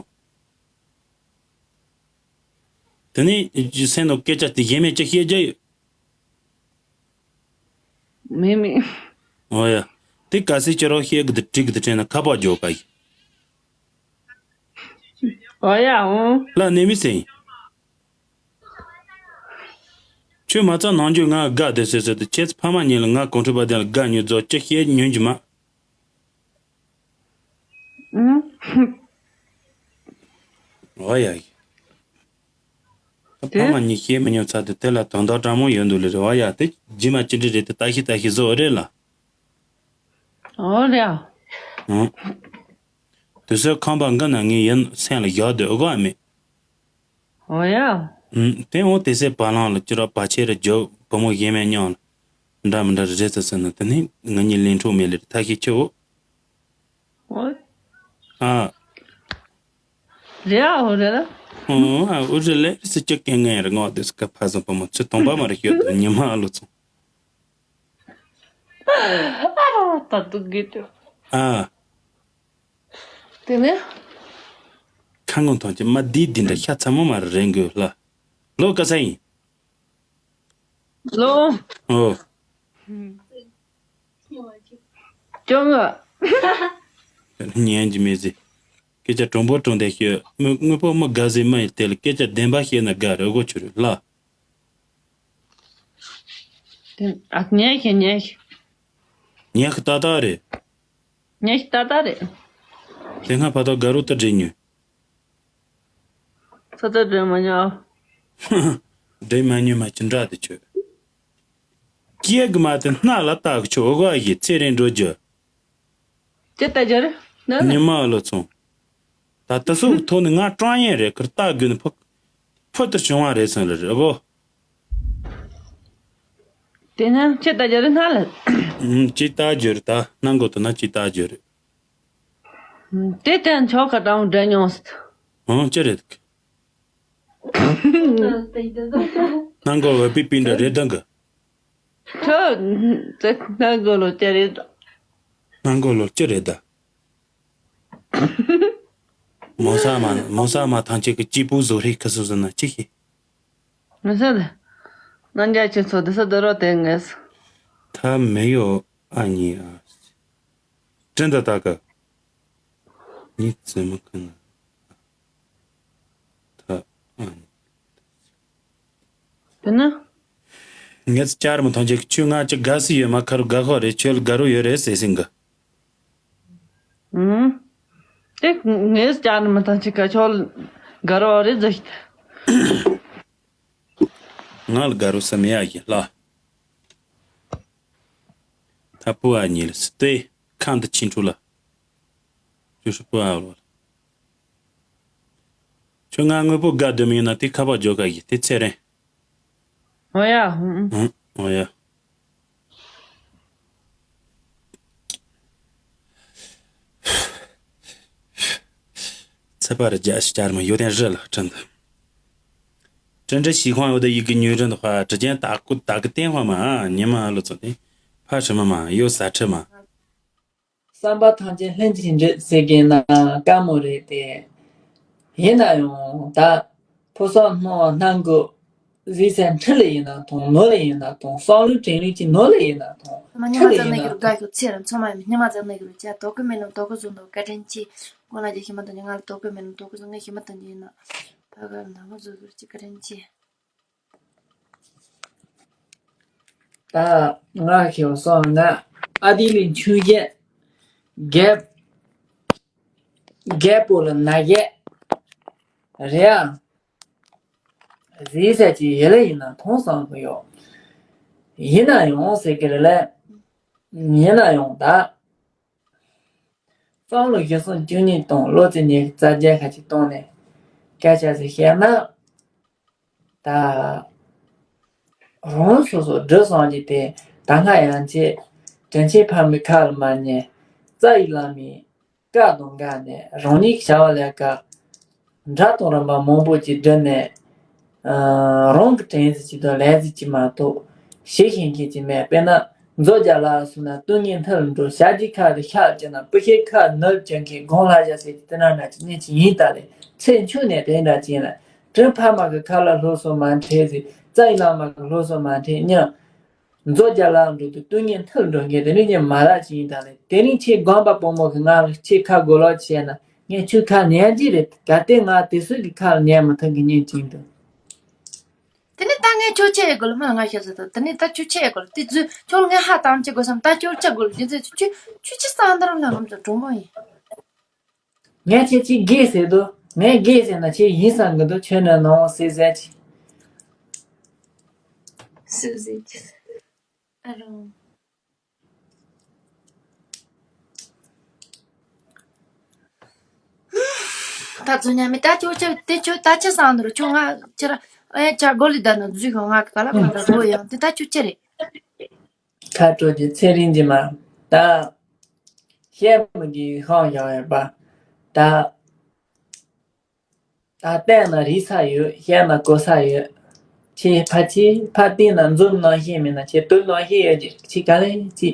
དེ་ནས་སེམས་ནང་སྐད་ཆ་དེ་ཡེ་མེད་ཅི་ཤེས་རྒྱུ་ཡོད། མེད་མེད། ཨོ་ཡ། དེ་ག་སྲིད་ཅི་རོགས་ཤེས་གི་དེ་དྲིས་གི་དེ་དྲན་ན་ཁ་པར་འཇོག་ག་ཡི། ཨོ་ཡ་འོང་། ལ་ནས་མི་སེང་། ཁྱོད་མ་རྩ་ནང་རྒྱུ་ང་དགའ་བསྡད་ཟེར་ཟེར་དུ་ཁྱེད་ཕ་མ་གཉིས་ལ་ང་གོང་ཁྲི་པ་དེ་ལ་དགའ་ཉོས་རྫོགས་ཅི་ཤེས་ཉོན་རྒྱུ་མ། ཨང་། ཨོ་ཡ་ཡི། ད་ཕ་མ་གཉིས་ཤེས་མི་ཉོ་ཚར་དུས་དེ་ལ་དོན་དག་དྲང་མོ་ཡོད་འདུག་ལེ་རེད། ཨོ་ཡ་དེ་རྗེས་མ་ཅི་འདྲ་རེད་དེ་ལྟ་ཤི་ལྟ་ཤི་བཟོ་རེད་ལ། ཨོ་རེད། ཨང་། དུས་ཚོད་ཁང་པ་འགའ་ན་ངའི་ཡིན་སེམས་ལ་བཞག་སྡོད་ཨོ་གོ་ཨ་མེད། ཨོ་ཡ། ཨུམ། དེ་འོ་དེ་སེ་བ་ལང་ལ་ཅི་ར་བ་ཆེ་ར་རྒྱོ་བུ་མོ་གཞན་མེད་མྱོང་ལ། འདྲ་མི་འདྲ་རེད་ཟེར་ཟེར་ན་དེ་ནི་ང་གཉིས་ལེན་འཕྲོ་མེད་ལེ་ཐ་ཤི་ཆེ་འོ། ཨོ། ཨ། རེད་ཨ་འོ་རེད་ལ། ཨོ་ཨ་འོ་རེད་ལེ་སི་ཅི་སྐད་ངན་རེ་ངོ་དེ་སི་ཀ་ཕ་བཟང་བུ་མོ་ཚོས་དོང་པ་མ་རེ་ཤོད་དུ་ཉི་མ་ཨ་ལོ་ཚོང་། ཨ་ར་ད་དུ་གི་དུ། ཨ། དེ་ནས། ཁ་ངོ་ཐོང་ཅི་མ་དེ་འདི་འདྲ་ཤ་ཚ་མོ་མ་རེ་རེ་འགོས་ལ། ལོ་ག་ས་ཡིན། ལོ། ཨོ། ཅོ་ང་། ཉན་གྱི་མེད་ཟེ། སྐད་ཆ་གྲུང་པོ་གྲུང་བསྡད་ཤོད་མི་དངོས་པོ་མི་དགའ་ཟེ་མ་ཡི་དེ་ལ་སྐད་ཆ་བདེན་པ་བཤད་ན་དགའ་རེ་གོ་ཆུ་རེ་ལ། དེ་ཨ་ཉན་ཤེ་ཉན་ཤེ། ཉན་ཤེ་ཏག་ཏག་རེད། ཉན་ཤེ་ཏག་ཏག་རེད། དེ་སྔ་ཕ་ཐོག་དགའ་རོགས་ཏུ་བྲིས་ཉོས། ཚ་ཚ་འདྲེ་མ་ཉོ། འདྲེ་མ་ཉོ་མ་ཅི་འདྲ་དེ་ཆོད། སྐྱེས་གི་མ་དེ་སྣ་ལ་བཏགས་ཆོག་འོ་ག་ཡི་ཚེ་རིང་འགྲོ་རྒྱུ། ཅི་ལྟ་རྒྱུ་རེད་ན། ཉི་མ་ལོ་ཚོང་། ད་ལྟ་སོགས་ཐོག་ནས་ང་སྤྲང་ཡན་རེད་ཁར་ལྟ་དགོས་ནི་ཕུ། ཕུ་ལྟར་བྱུང་བ་རེད་སོང་རེད་རེད་བོ། དེ་ན་ཅི་ལྟ་རྒྱུ་རེད་སྣ་ལ། ཅི་ལྟ་རྒྱུ་རེད་ད་སྣ་མགོ་དུ་ན་ཅི་ལྟ་རྒྱུ་རེད། དེ་དེ་མཆོག་ག་དྲང་འདྲ་མྱོང་སྲིད། ཨང་ཅི་རེད། སྣང་གོ་བ་པི་པི་འདྲ་རེད་དང་གི། ཁྱོད་ཚེ་སྣང་གོ་ལོ་ཅི་རེད། སྔ་འགོ་ལོ་ཅི་རེད་ད། མོ་ས་མ་མོ་ས་མ་ཐང་ཆད་ཀྱི་སྐྱིད་པོ་བཟོ་རེད་ཁི་སུ་ཟིན་ན་ཅི་ཤེས། མི་ཟེར། རྣམ་རྒྱལ་ཁྱེད་ཚོ་དེ་ས་དུ་རོ་དེ་ངེས། ཐ་མེ་ཡོ་ཨ་ཉི་ཨ། ཀྲིན་ད་ད་ག་ཉི་ཙེ་མ་ཁ་ན། ཐ་ཨ་ཉི། དེ་ན། ངས་ཅར་མོ་ཐང་ཆད་ཁྱོད་ང་ཅི་དགའ་སི་ཡོད་མ་ཁ་རུ་དགའ་ཧོ་རེད་ཁྱོད་དགའ་རུ་ཡོད་རེད་ཟེར་སིང་གི། ཨུམ། དེ་ངས་ཅར་མོ་ཐང་ཆད་ཁ་ཁྱོད་དགའ་རུ་རེད་ཟེར། ང་ལ་དགའ་རུ་སམ་ཡ་ཡི་ལ། ད་པུ་ཨ་ཉིལ་སྟེ་ཁ་འདི་ཆིན་ཕྲུ་ལ། ཅུ་ཧྲི་པུ་ཨ་ལོ། ཁྱོད་ང་དངོས་པོ་དགའ་སྡོད་མི་ཡིན་ན་དེ་ཁ་པར་འཇོག་ག་ཡི་དེ་ཚེ་རིང་། ཨོ་ཡ། ཧུམ། ཨོ་ཡ། ཚེ་པར་རྒྱ་ཤར་མ་ཡོད་དན་རི་ལ་ཁྲིན་ད། ཁྲིན་ཏྲི་ཞི་ཁོང་ཡོད་དེ་ཡི་གེ་ཉུས་རིན་དཔའ་དྲི་ཅན་ད་ཀུ་ད་གི་བསྟན་དཔའ་མ་ཉི་མ་ལོ་ཚོ་དེ་ཕ་ཧྲི་མ་མ་ཡོད་ས་ཁྲི་མ། བསམ་པ་ཐམས་ཅད་ལྷན་ཅིག་འགྲིག་ཟེར་གྱིན་ན་དཀའ་མོ་རེད་དེ། ཡིན་ན་ཡང་ད་ཕོ་སོགས་སྣང་བ་སྣང་དགོས། གཟིགས་ཚད་འཁྲི་ལ་ཡིན་ན་མཐོང་ནོར་ལ་ཡིན་ན་མཐོང་བསམ་བློ་དྲན་ལུགས་ཀྱི་ནོར་ལ་ཡིན་ན་མཐོང་མ་སྙིང་མ་འཁྲི་ལ་ཙམ་ཡིན་ན་ནས་ཀྱི་རུ་དགའ་ཤོག་ཚེ་རིང་ཚང་མ་ཡིན་སྙིང་མ་ཙམ་ནས་ཀྱི་རུ་ཅག་དོ་ཀི་མེད་ལམ་དོ་ཀི་བཟོ་འདུག་བཀའ་དྲིན་ཆེ། ཁོང་ལ་ཀྱི་ཤི་མ་དང་ཀྱི་ང་ལ་དོ་ཀི་མེད་ལམ་དོ་ཀི་བཟོ་ངས་ཤི་མ་དང་ཀྱི་ཡིན་ན། ཕ་ག་ནང་མ་བཟོ་གི་རུ་ཅི་བཀའ་དྲིན་ཆེ། ད་ང་ཁྱེད་སོང་ན་ཨ་དི་ལི་ཆུང་རྒྱལ་རྒྱལ་རྒྱལ་པོ་ལ་ན་རྒྱལ་རེད་ཨ། གཟིགས་ས་ཅིག་ཡེ་ལེ་ཡིན་ན་མཐོང་བསམ་གི་ཡོད། ཡིན་ན་ཡང་ཟེར་གི་རེད་ལེ། ཡིན་ན་ཡང་ད། བསམ་བློ་བཞི་གསུམ་བཅུ་གཉིས་བཏང་བློ་རྩེ་གཉིས་རྩ་རྒྱ་ཁ་ཅིག་བཏང་ནས་སྐད་ཆ་ཟིག་བཤད་ན། ད། རང་སོ་སོ་འདྲི་སོང་གི་དེ་ད་སྔ་ཡང་ཆེ་དྲིན་ཆེན་ཕ་མའི་ཁ་ལ་མ་ཉན། རྩ་ཡི་བླ་མའི་བཀའ་དང་འགལ་ནས་རང་ཉིད་ཀྱི་བྱ་བ་ལས་ཀ་འདྲ་དང་རིམ་པ་མང་པོ་ཅིག་བསྒྲུབས་ནས། ཨ། རང་གི་དྲན་གཟི་ཅིག་དང་ལས་གཟི་ཅིག་མ་གཏོགས་ཤེས་ཤེས་མཁན་ཅིག་མེད། དཔེར་ན་མཛོ་རྒྱ་ལ་སོང་ན་སྟོང་ཉིད་མཐིལ་འགྲོ་བྱ་རྒྱུའི་ཁ་རེ་ཤ་ལ་བཅད་ན་སྤུ་ཤའི་ཁ་ནུབ་བཅད་མཁན་སྒང་ལ་བཞག་ཟེར་གྱི་དེ་འདྲ་འདྲ་ཅིག་ནི་ཅིག་ཡིན་ད་ལེ། ཚེ་འཆུག་ནས་དེ་འདྲ་ཅིག་ཡིན་ལ། དྲིན་ཕ་མ་གི་ཁ་ལ་སློབ་གསོ་མ་འཁྲིད་ཟིག་རྩ་ཡི་བླ་མ་གི་སློབ་གསོ་མ་འཁྲིད་སྙམ། མཛོ་རྒྱ་ལ་འགྲོ་དུས་སྟོང་ཉིད་མཐིལ་འགྲོ་མཁན་དེ་ནི་ངས་མ་རག་ཅིག་ཡིན་ད་ལེ། དེ་རིང་ཁྱེད་དགོན་པ་སྤོ་མོ་གི་ང་ལ་ཁྱེད་ཁ་དགོད་ལོག་བྱས་ན་ངས་ཁྱོད་ཁ་ཉན་གྱི་རེད། གལ་ཏེ་ང་དེ་ཚོ་གི་ཁ་ལ་ཉན་མི་ཐུབ་གི་ཉན་ཅིག་འདུག་དེ་ནས་ད་ངས་ཁྱོད་ཆེ་ཡི་དགོས་ལ་མ་ང་ཤ་ཟ་ད། དེ་ནས་ད་ཁྱོད་ཆེ་ཡི་དགོས་ལ་དེ་ཚོས་ཁྱོད་ངས་ཧ་ཏང་ཆེ་དགོས་སམ། ད་ཁྱོད་ཆེ་དགོས་ལ་དེ་ཚོས་ཁྱོད་ཁྱོད་ཆེ་ས་འདི་རང་ལ་ངམ་ཚོ་གྲོང་པོ་ཡིན། ངས་ཁྱེད་ཀྱིས་དགེ་ཟེར་དོ། ངས་དགེ་ཟེར་ན་ཁྱེད་ཡིན་བསམ་གི་འདུག་ཁྱོད་ནི་ནང་སེ་ཟེར་གྱི། སེ་ཟེར་གྱི། ཨ་རོ། ད་ཚོ་ཉ་མི་ད་ཁྱོད་ཁྱེད་དེ་ཁྱོད་ད་ཁྱེད་བསམ་འདུག་ཁྱོད་ང་ཁྱེད་ར་ཨེ་ཅག་གོ་ལི་ད་ནི་འཛུལ་ཤོག་ང་ག་ལ་ག་ལ་རོ་ཡང་དེ་ད་ཁྱོད་ཁྱེད་རེད། ཁ་དྲོ་གི་ཚེ་རིང་གི་མ། ད་བཤད་མི་གི་ཧང་ཡང་ཡོད་པ། ད་ད་བལྟས་ན་རིག་ས་ཡོད། བཤད་ན་གོ་ས་ཡོད། ཁྱེད་ཕ་ཁྱེད་ཕ་བལྟས་ན་འཛུམ་ནང་བཤད་མེད་ན་ཁྱེད་དུག་ནང་བཤད་ཡོད་ཀྱི་ཁྱེད་ག་ལེ་ཅི།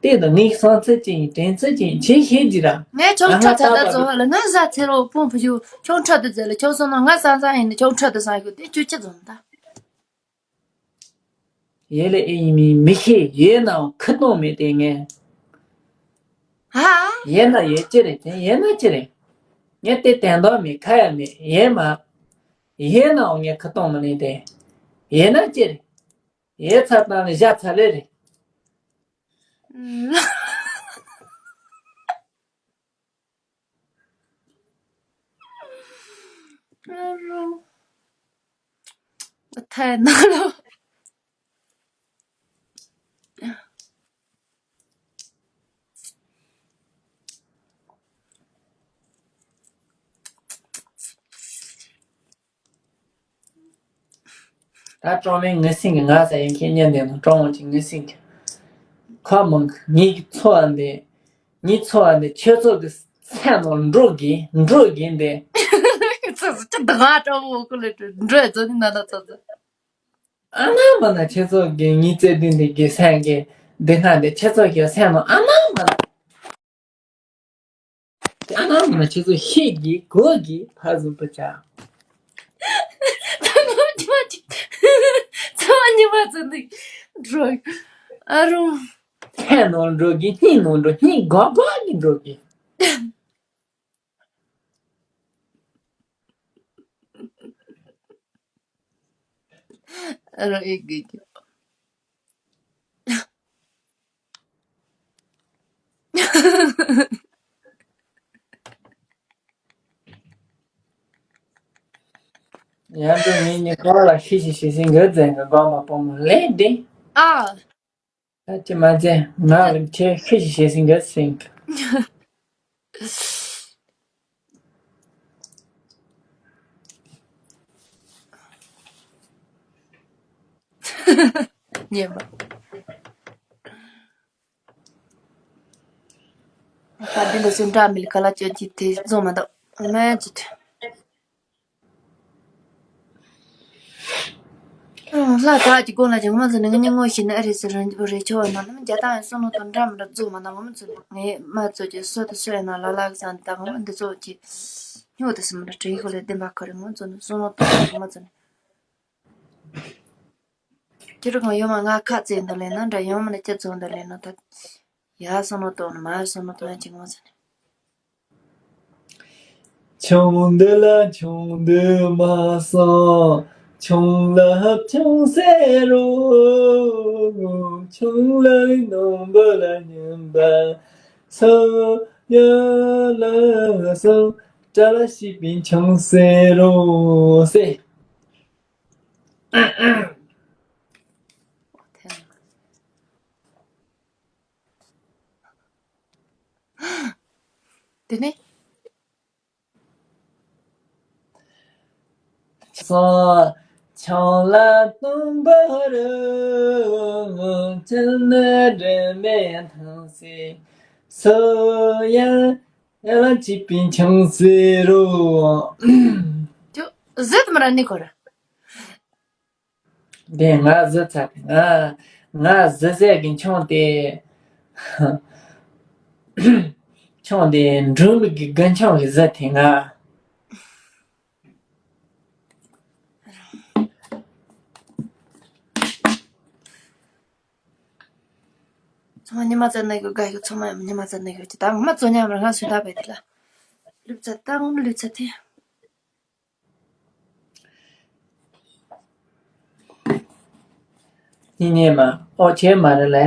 དེ་དང་ངའི་བསམ་ཚུལ་ཅི་ཡིན་དྲན་ཚུལ་ཅི་ཡིན་ཁྱེད་ཤེས་ཀྱི་ར། ངས་ཁྱོད་ཁྲ་ཚ་ད་ཙོ་ཧ་ལ་ང་ཟ་ཚེ་རོ་ཕུང་ཕུ་ཞུ་ཁྱོད་ཁྲ་དུ་ཟེར་ལ་ཁྱོད་སོང་ན་ང་ཟ་ཟ་ཡིན་ན་ཁྱོད་ཁྲ་དུ་ཟ་ཞུ་དེ་ཁྱོད་ཅི་ཙམ་ད། ཡེ་ལེ་ཨེ་ཡིན་མིན་མི་ཤེས་ཡོད་ནའང་ཁུ་སྟོང་མེད་དེ་ངས། ཧ། ཡོད་ན་ཡོད་ཅི་རེད་དེ་ཡོད་ན་ཅི་རེད། ངས་དེ་དན་དོག་མེད་ཁ་ཡ་མེད་ཡོད་མ། ཡོད་ནའང་ངས་ཁུ་སྟོང་མི་ལེན་དེ། ཡོད་ན་ཅི་རེད། ཡོད་ཚར་བཏང་ནས་བཞག་ཚར་ལེ་རེད། ཨ་རོ། ཐའི་ནང་ལོ། ད་ཀྲོང་མེ་ངི་སིང་གི་ང་ཟེར་ཡིན་མཁན་ཉན་དེ་ནང་ཀྲོང་མོ་ཅིག་ངི་སིང་གི། ཁ་མང་གི་ངེད་ཀྱི་འཚོ་བ་འདི། ངའི་འཚོ་བ་འདི་ཁྱོད་ཚོ་གི་སེམས་ནང་འགྲོ་གི་འགྲོ་གི་འདི། ཚོ་ཚོ་ཅི་ད་ང་ཀྲོང་མོ་ཀུ་ལེ་འགྲོ་ཡ་ཚོ་ནི་ན་ན་ཚོ་ཚོ། ཨ་མ་མ་ན་ཁྱེད་ཚོ་གི་ངའི་བརྩེ་དུང་འདི་གི་སེམས་ཀྱི་འདི་སྣང་འདི་ཁྱེད་ཚོ་གི་སེམས་ནང་ཨ་མ་མ་ན། ཨ་ནམ་མ་ཁྱེད་ཚོ་ཤེས་ཀྱི་གོ་གི་ཕ་བཟུམ་པ་ཆགས། ད་ནོར་ཉི་མ་ཅིག་ཚ་བ་ཉི་མ་ཚ་འདུག་འགྲོ། ཨ་རུང་། ཚེ་ནོར་འགྲོ་གི་སྙིང་ནོར་འགྲོ་སྙིང་གོ་གོ་གི་འགྲོ་གི། རང་ཨེ་དགོས་ཀྱི། ཡང་དུ་ངེད་གཉིས་ཁོ་ལ་ཤི་ཤི་ཤི་ཤི་འགོད་ཙེ་འགོད་དགོངས་པ་སྤོ་མོ་ལས་འདི། ཨ། ད་ཅི་མ་ཚད་ང་ལ་ཁྱེད་ཤི་ཤི་ཤི་ཤི་འགོད་ཟིན། ཉེས་པ། ད་འདི་འདི་སུ་འདྲ་མི་ལ་ག་ལ་སྐྱོན་གྱི་དེ་བཟོ་མ་འདུག་མེད་ཅི་ཐུ། ལྷ་དག་གི་སྒོ་ལ་ཅང་མ་ཟིན་ནས་ངས་ངོ་ཤེས་ནི་ཨེ་རེད་ཟེར་རེད་ཆོག་ཡིན་ན་ནི་རྒྱ་དང་སོ་ནོ་དང་འདྲ་མི་འདྲ་བཟོ་མ་ན་ངོ་མ་ཚོ་ངས་མ་ཚོ་ཀྱི་སོ་དུ་སོ་ཡིན་ན་ལ་ལག་ཟན་ད་ངོ་མ་འདི་ཚོ་ཀྱི་སྨྱོ་དུ་སི་མ་འདྲ་དྲི་ཁོ་ལས་བདེན་པ་ཁོ་རེད་ངོ་ཚོ་ནི་སོ་ནོ་དང་ངོ་མ་ཚོ་ནི། ཁྱེད་རང་ཡོང་མ་ང་ཁ་རྩེ་འདི་ལེན་ན་འདྲ་ཡོང་མ་ནི་ཁྱེད་ཚོ་འདི་ལེན་ན་ད། ཡ་སོ་ནོ་དང་ནི་མ་སོ་ནོ་དང་ཡ་ཅི་ངོ་ཚོ་ནི། ཆུང་དུས་ལ་ཆུང་དུས་མ་སོང་། ཆུང་ལ་ཆུང་ཟེར་རོ། ཆུང་ལ་རྣམ་པ་ལ་ཉན་པ། སོ་ཡ་ལ་སོང་། གྲྭ་ལ་ཤི་པིན་ཆུང་ཟེར་རོ་ཟེར། དེ་ནས། སོ། ཆུང་ལ་སྟོན་པ་རུ། ཆུང་ལ་སྒྲོན་མེ་ཐང་སེ། སོ་ཡ། ཡ་ལ་ཅི་པིན་ཆུང་ཟེར་རོ། ཅོ། ཟེར་དུ་མ་ར་ནི་ཁོ་ར། དེ་ང་ཟི་ཚ་དེ་ང་ང་ཟི་ཟས་ཀྱི་ཆུང་དེ། ཆུང་དེ་འབྲུ་མིག་གི་རྒན་ཆུང་གི་ཟི་དེ་ང་། ཚང་མ་ཉི་མ་བཙལ་ནས་གི་དགའ་གི་ཚང་མ་ཉི་མ་བཙལ་ནས་གི་ད་ངོ་མ་བཙོ་ཉམས་ར་ང་སུ་ད་བས་དེ་ལ། ལུས་ཚ་ད་ངོ་མ་ལུས་ཚ་དེ། ཉི་ཉི་མ་ཨོ་ཆེ་མ་རེད་ལེ།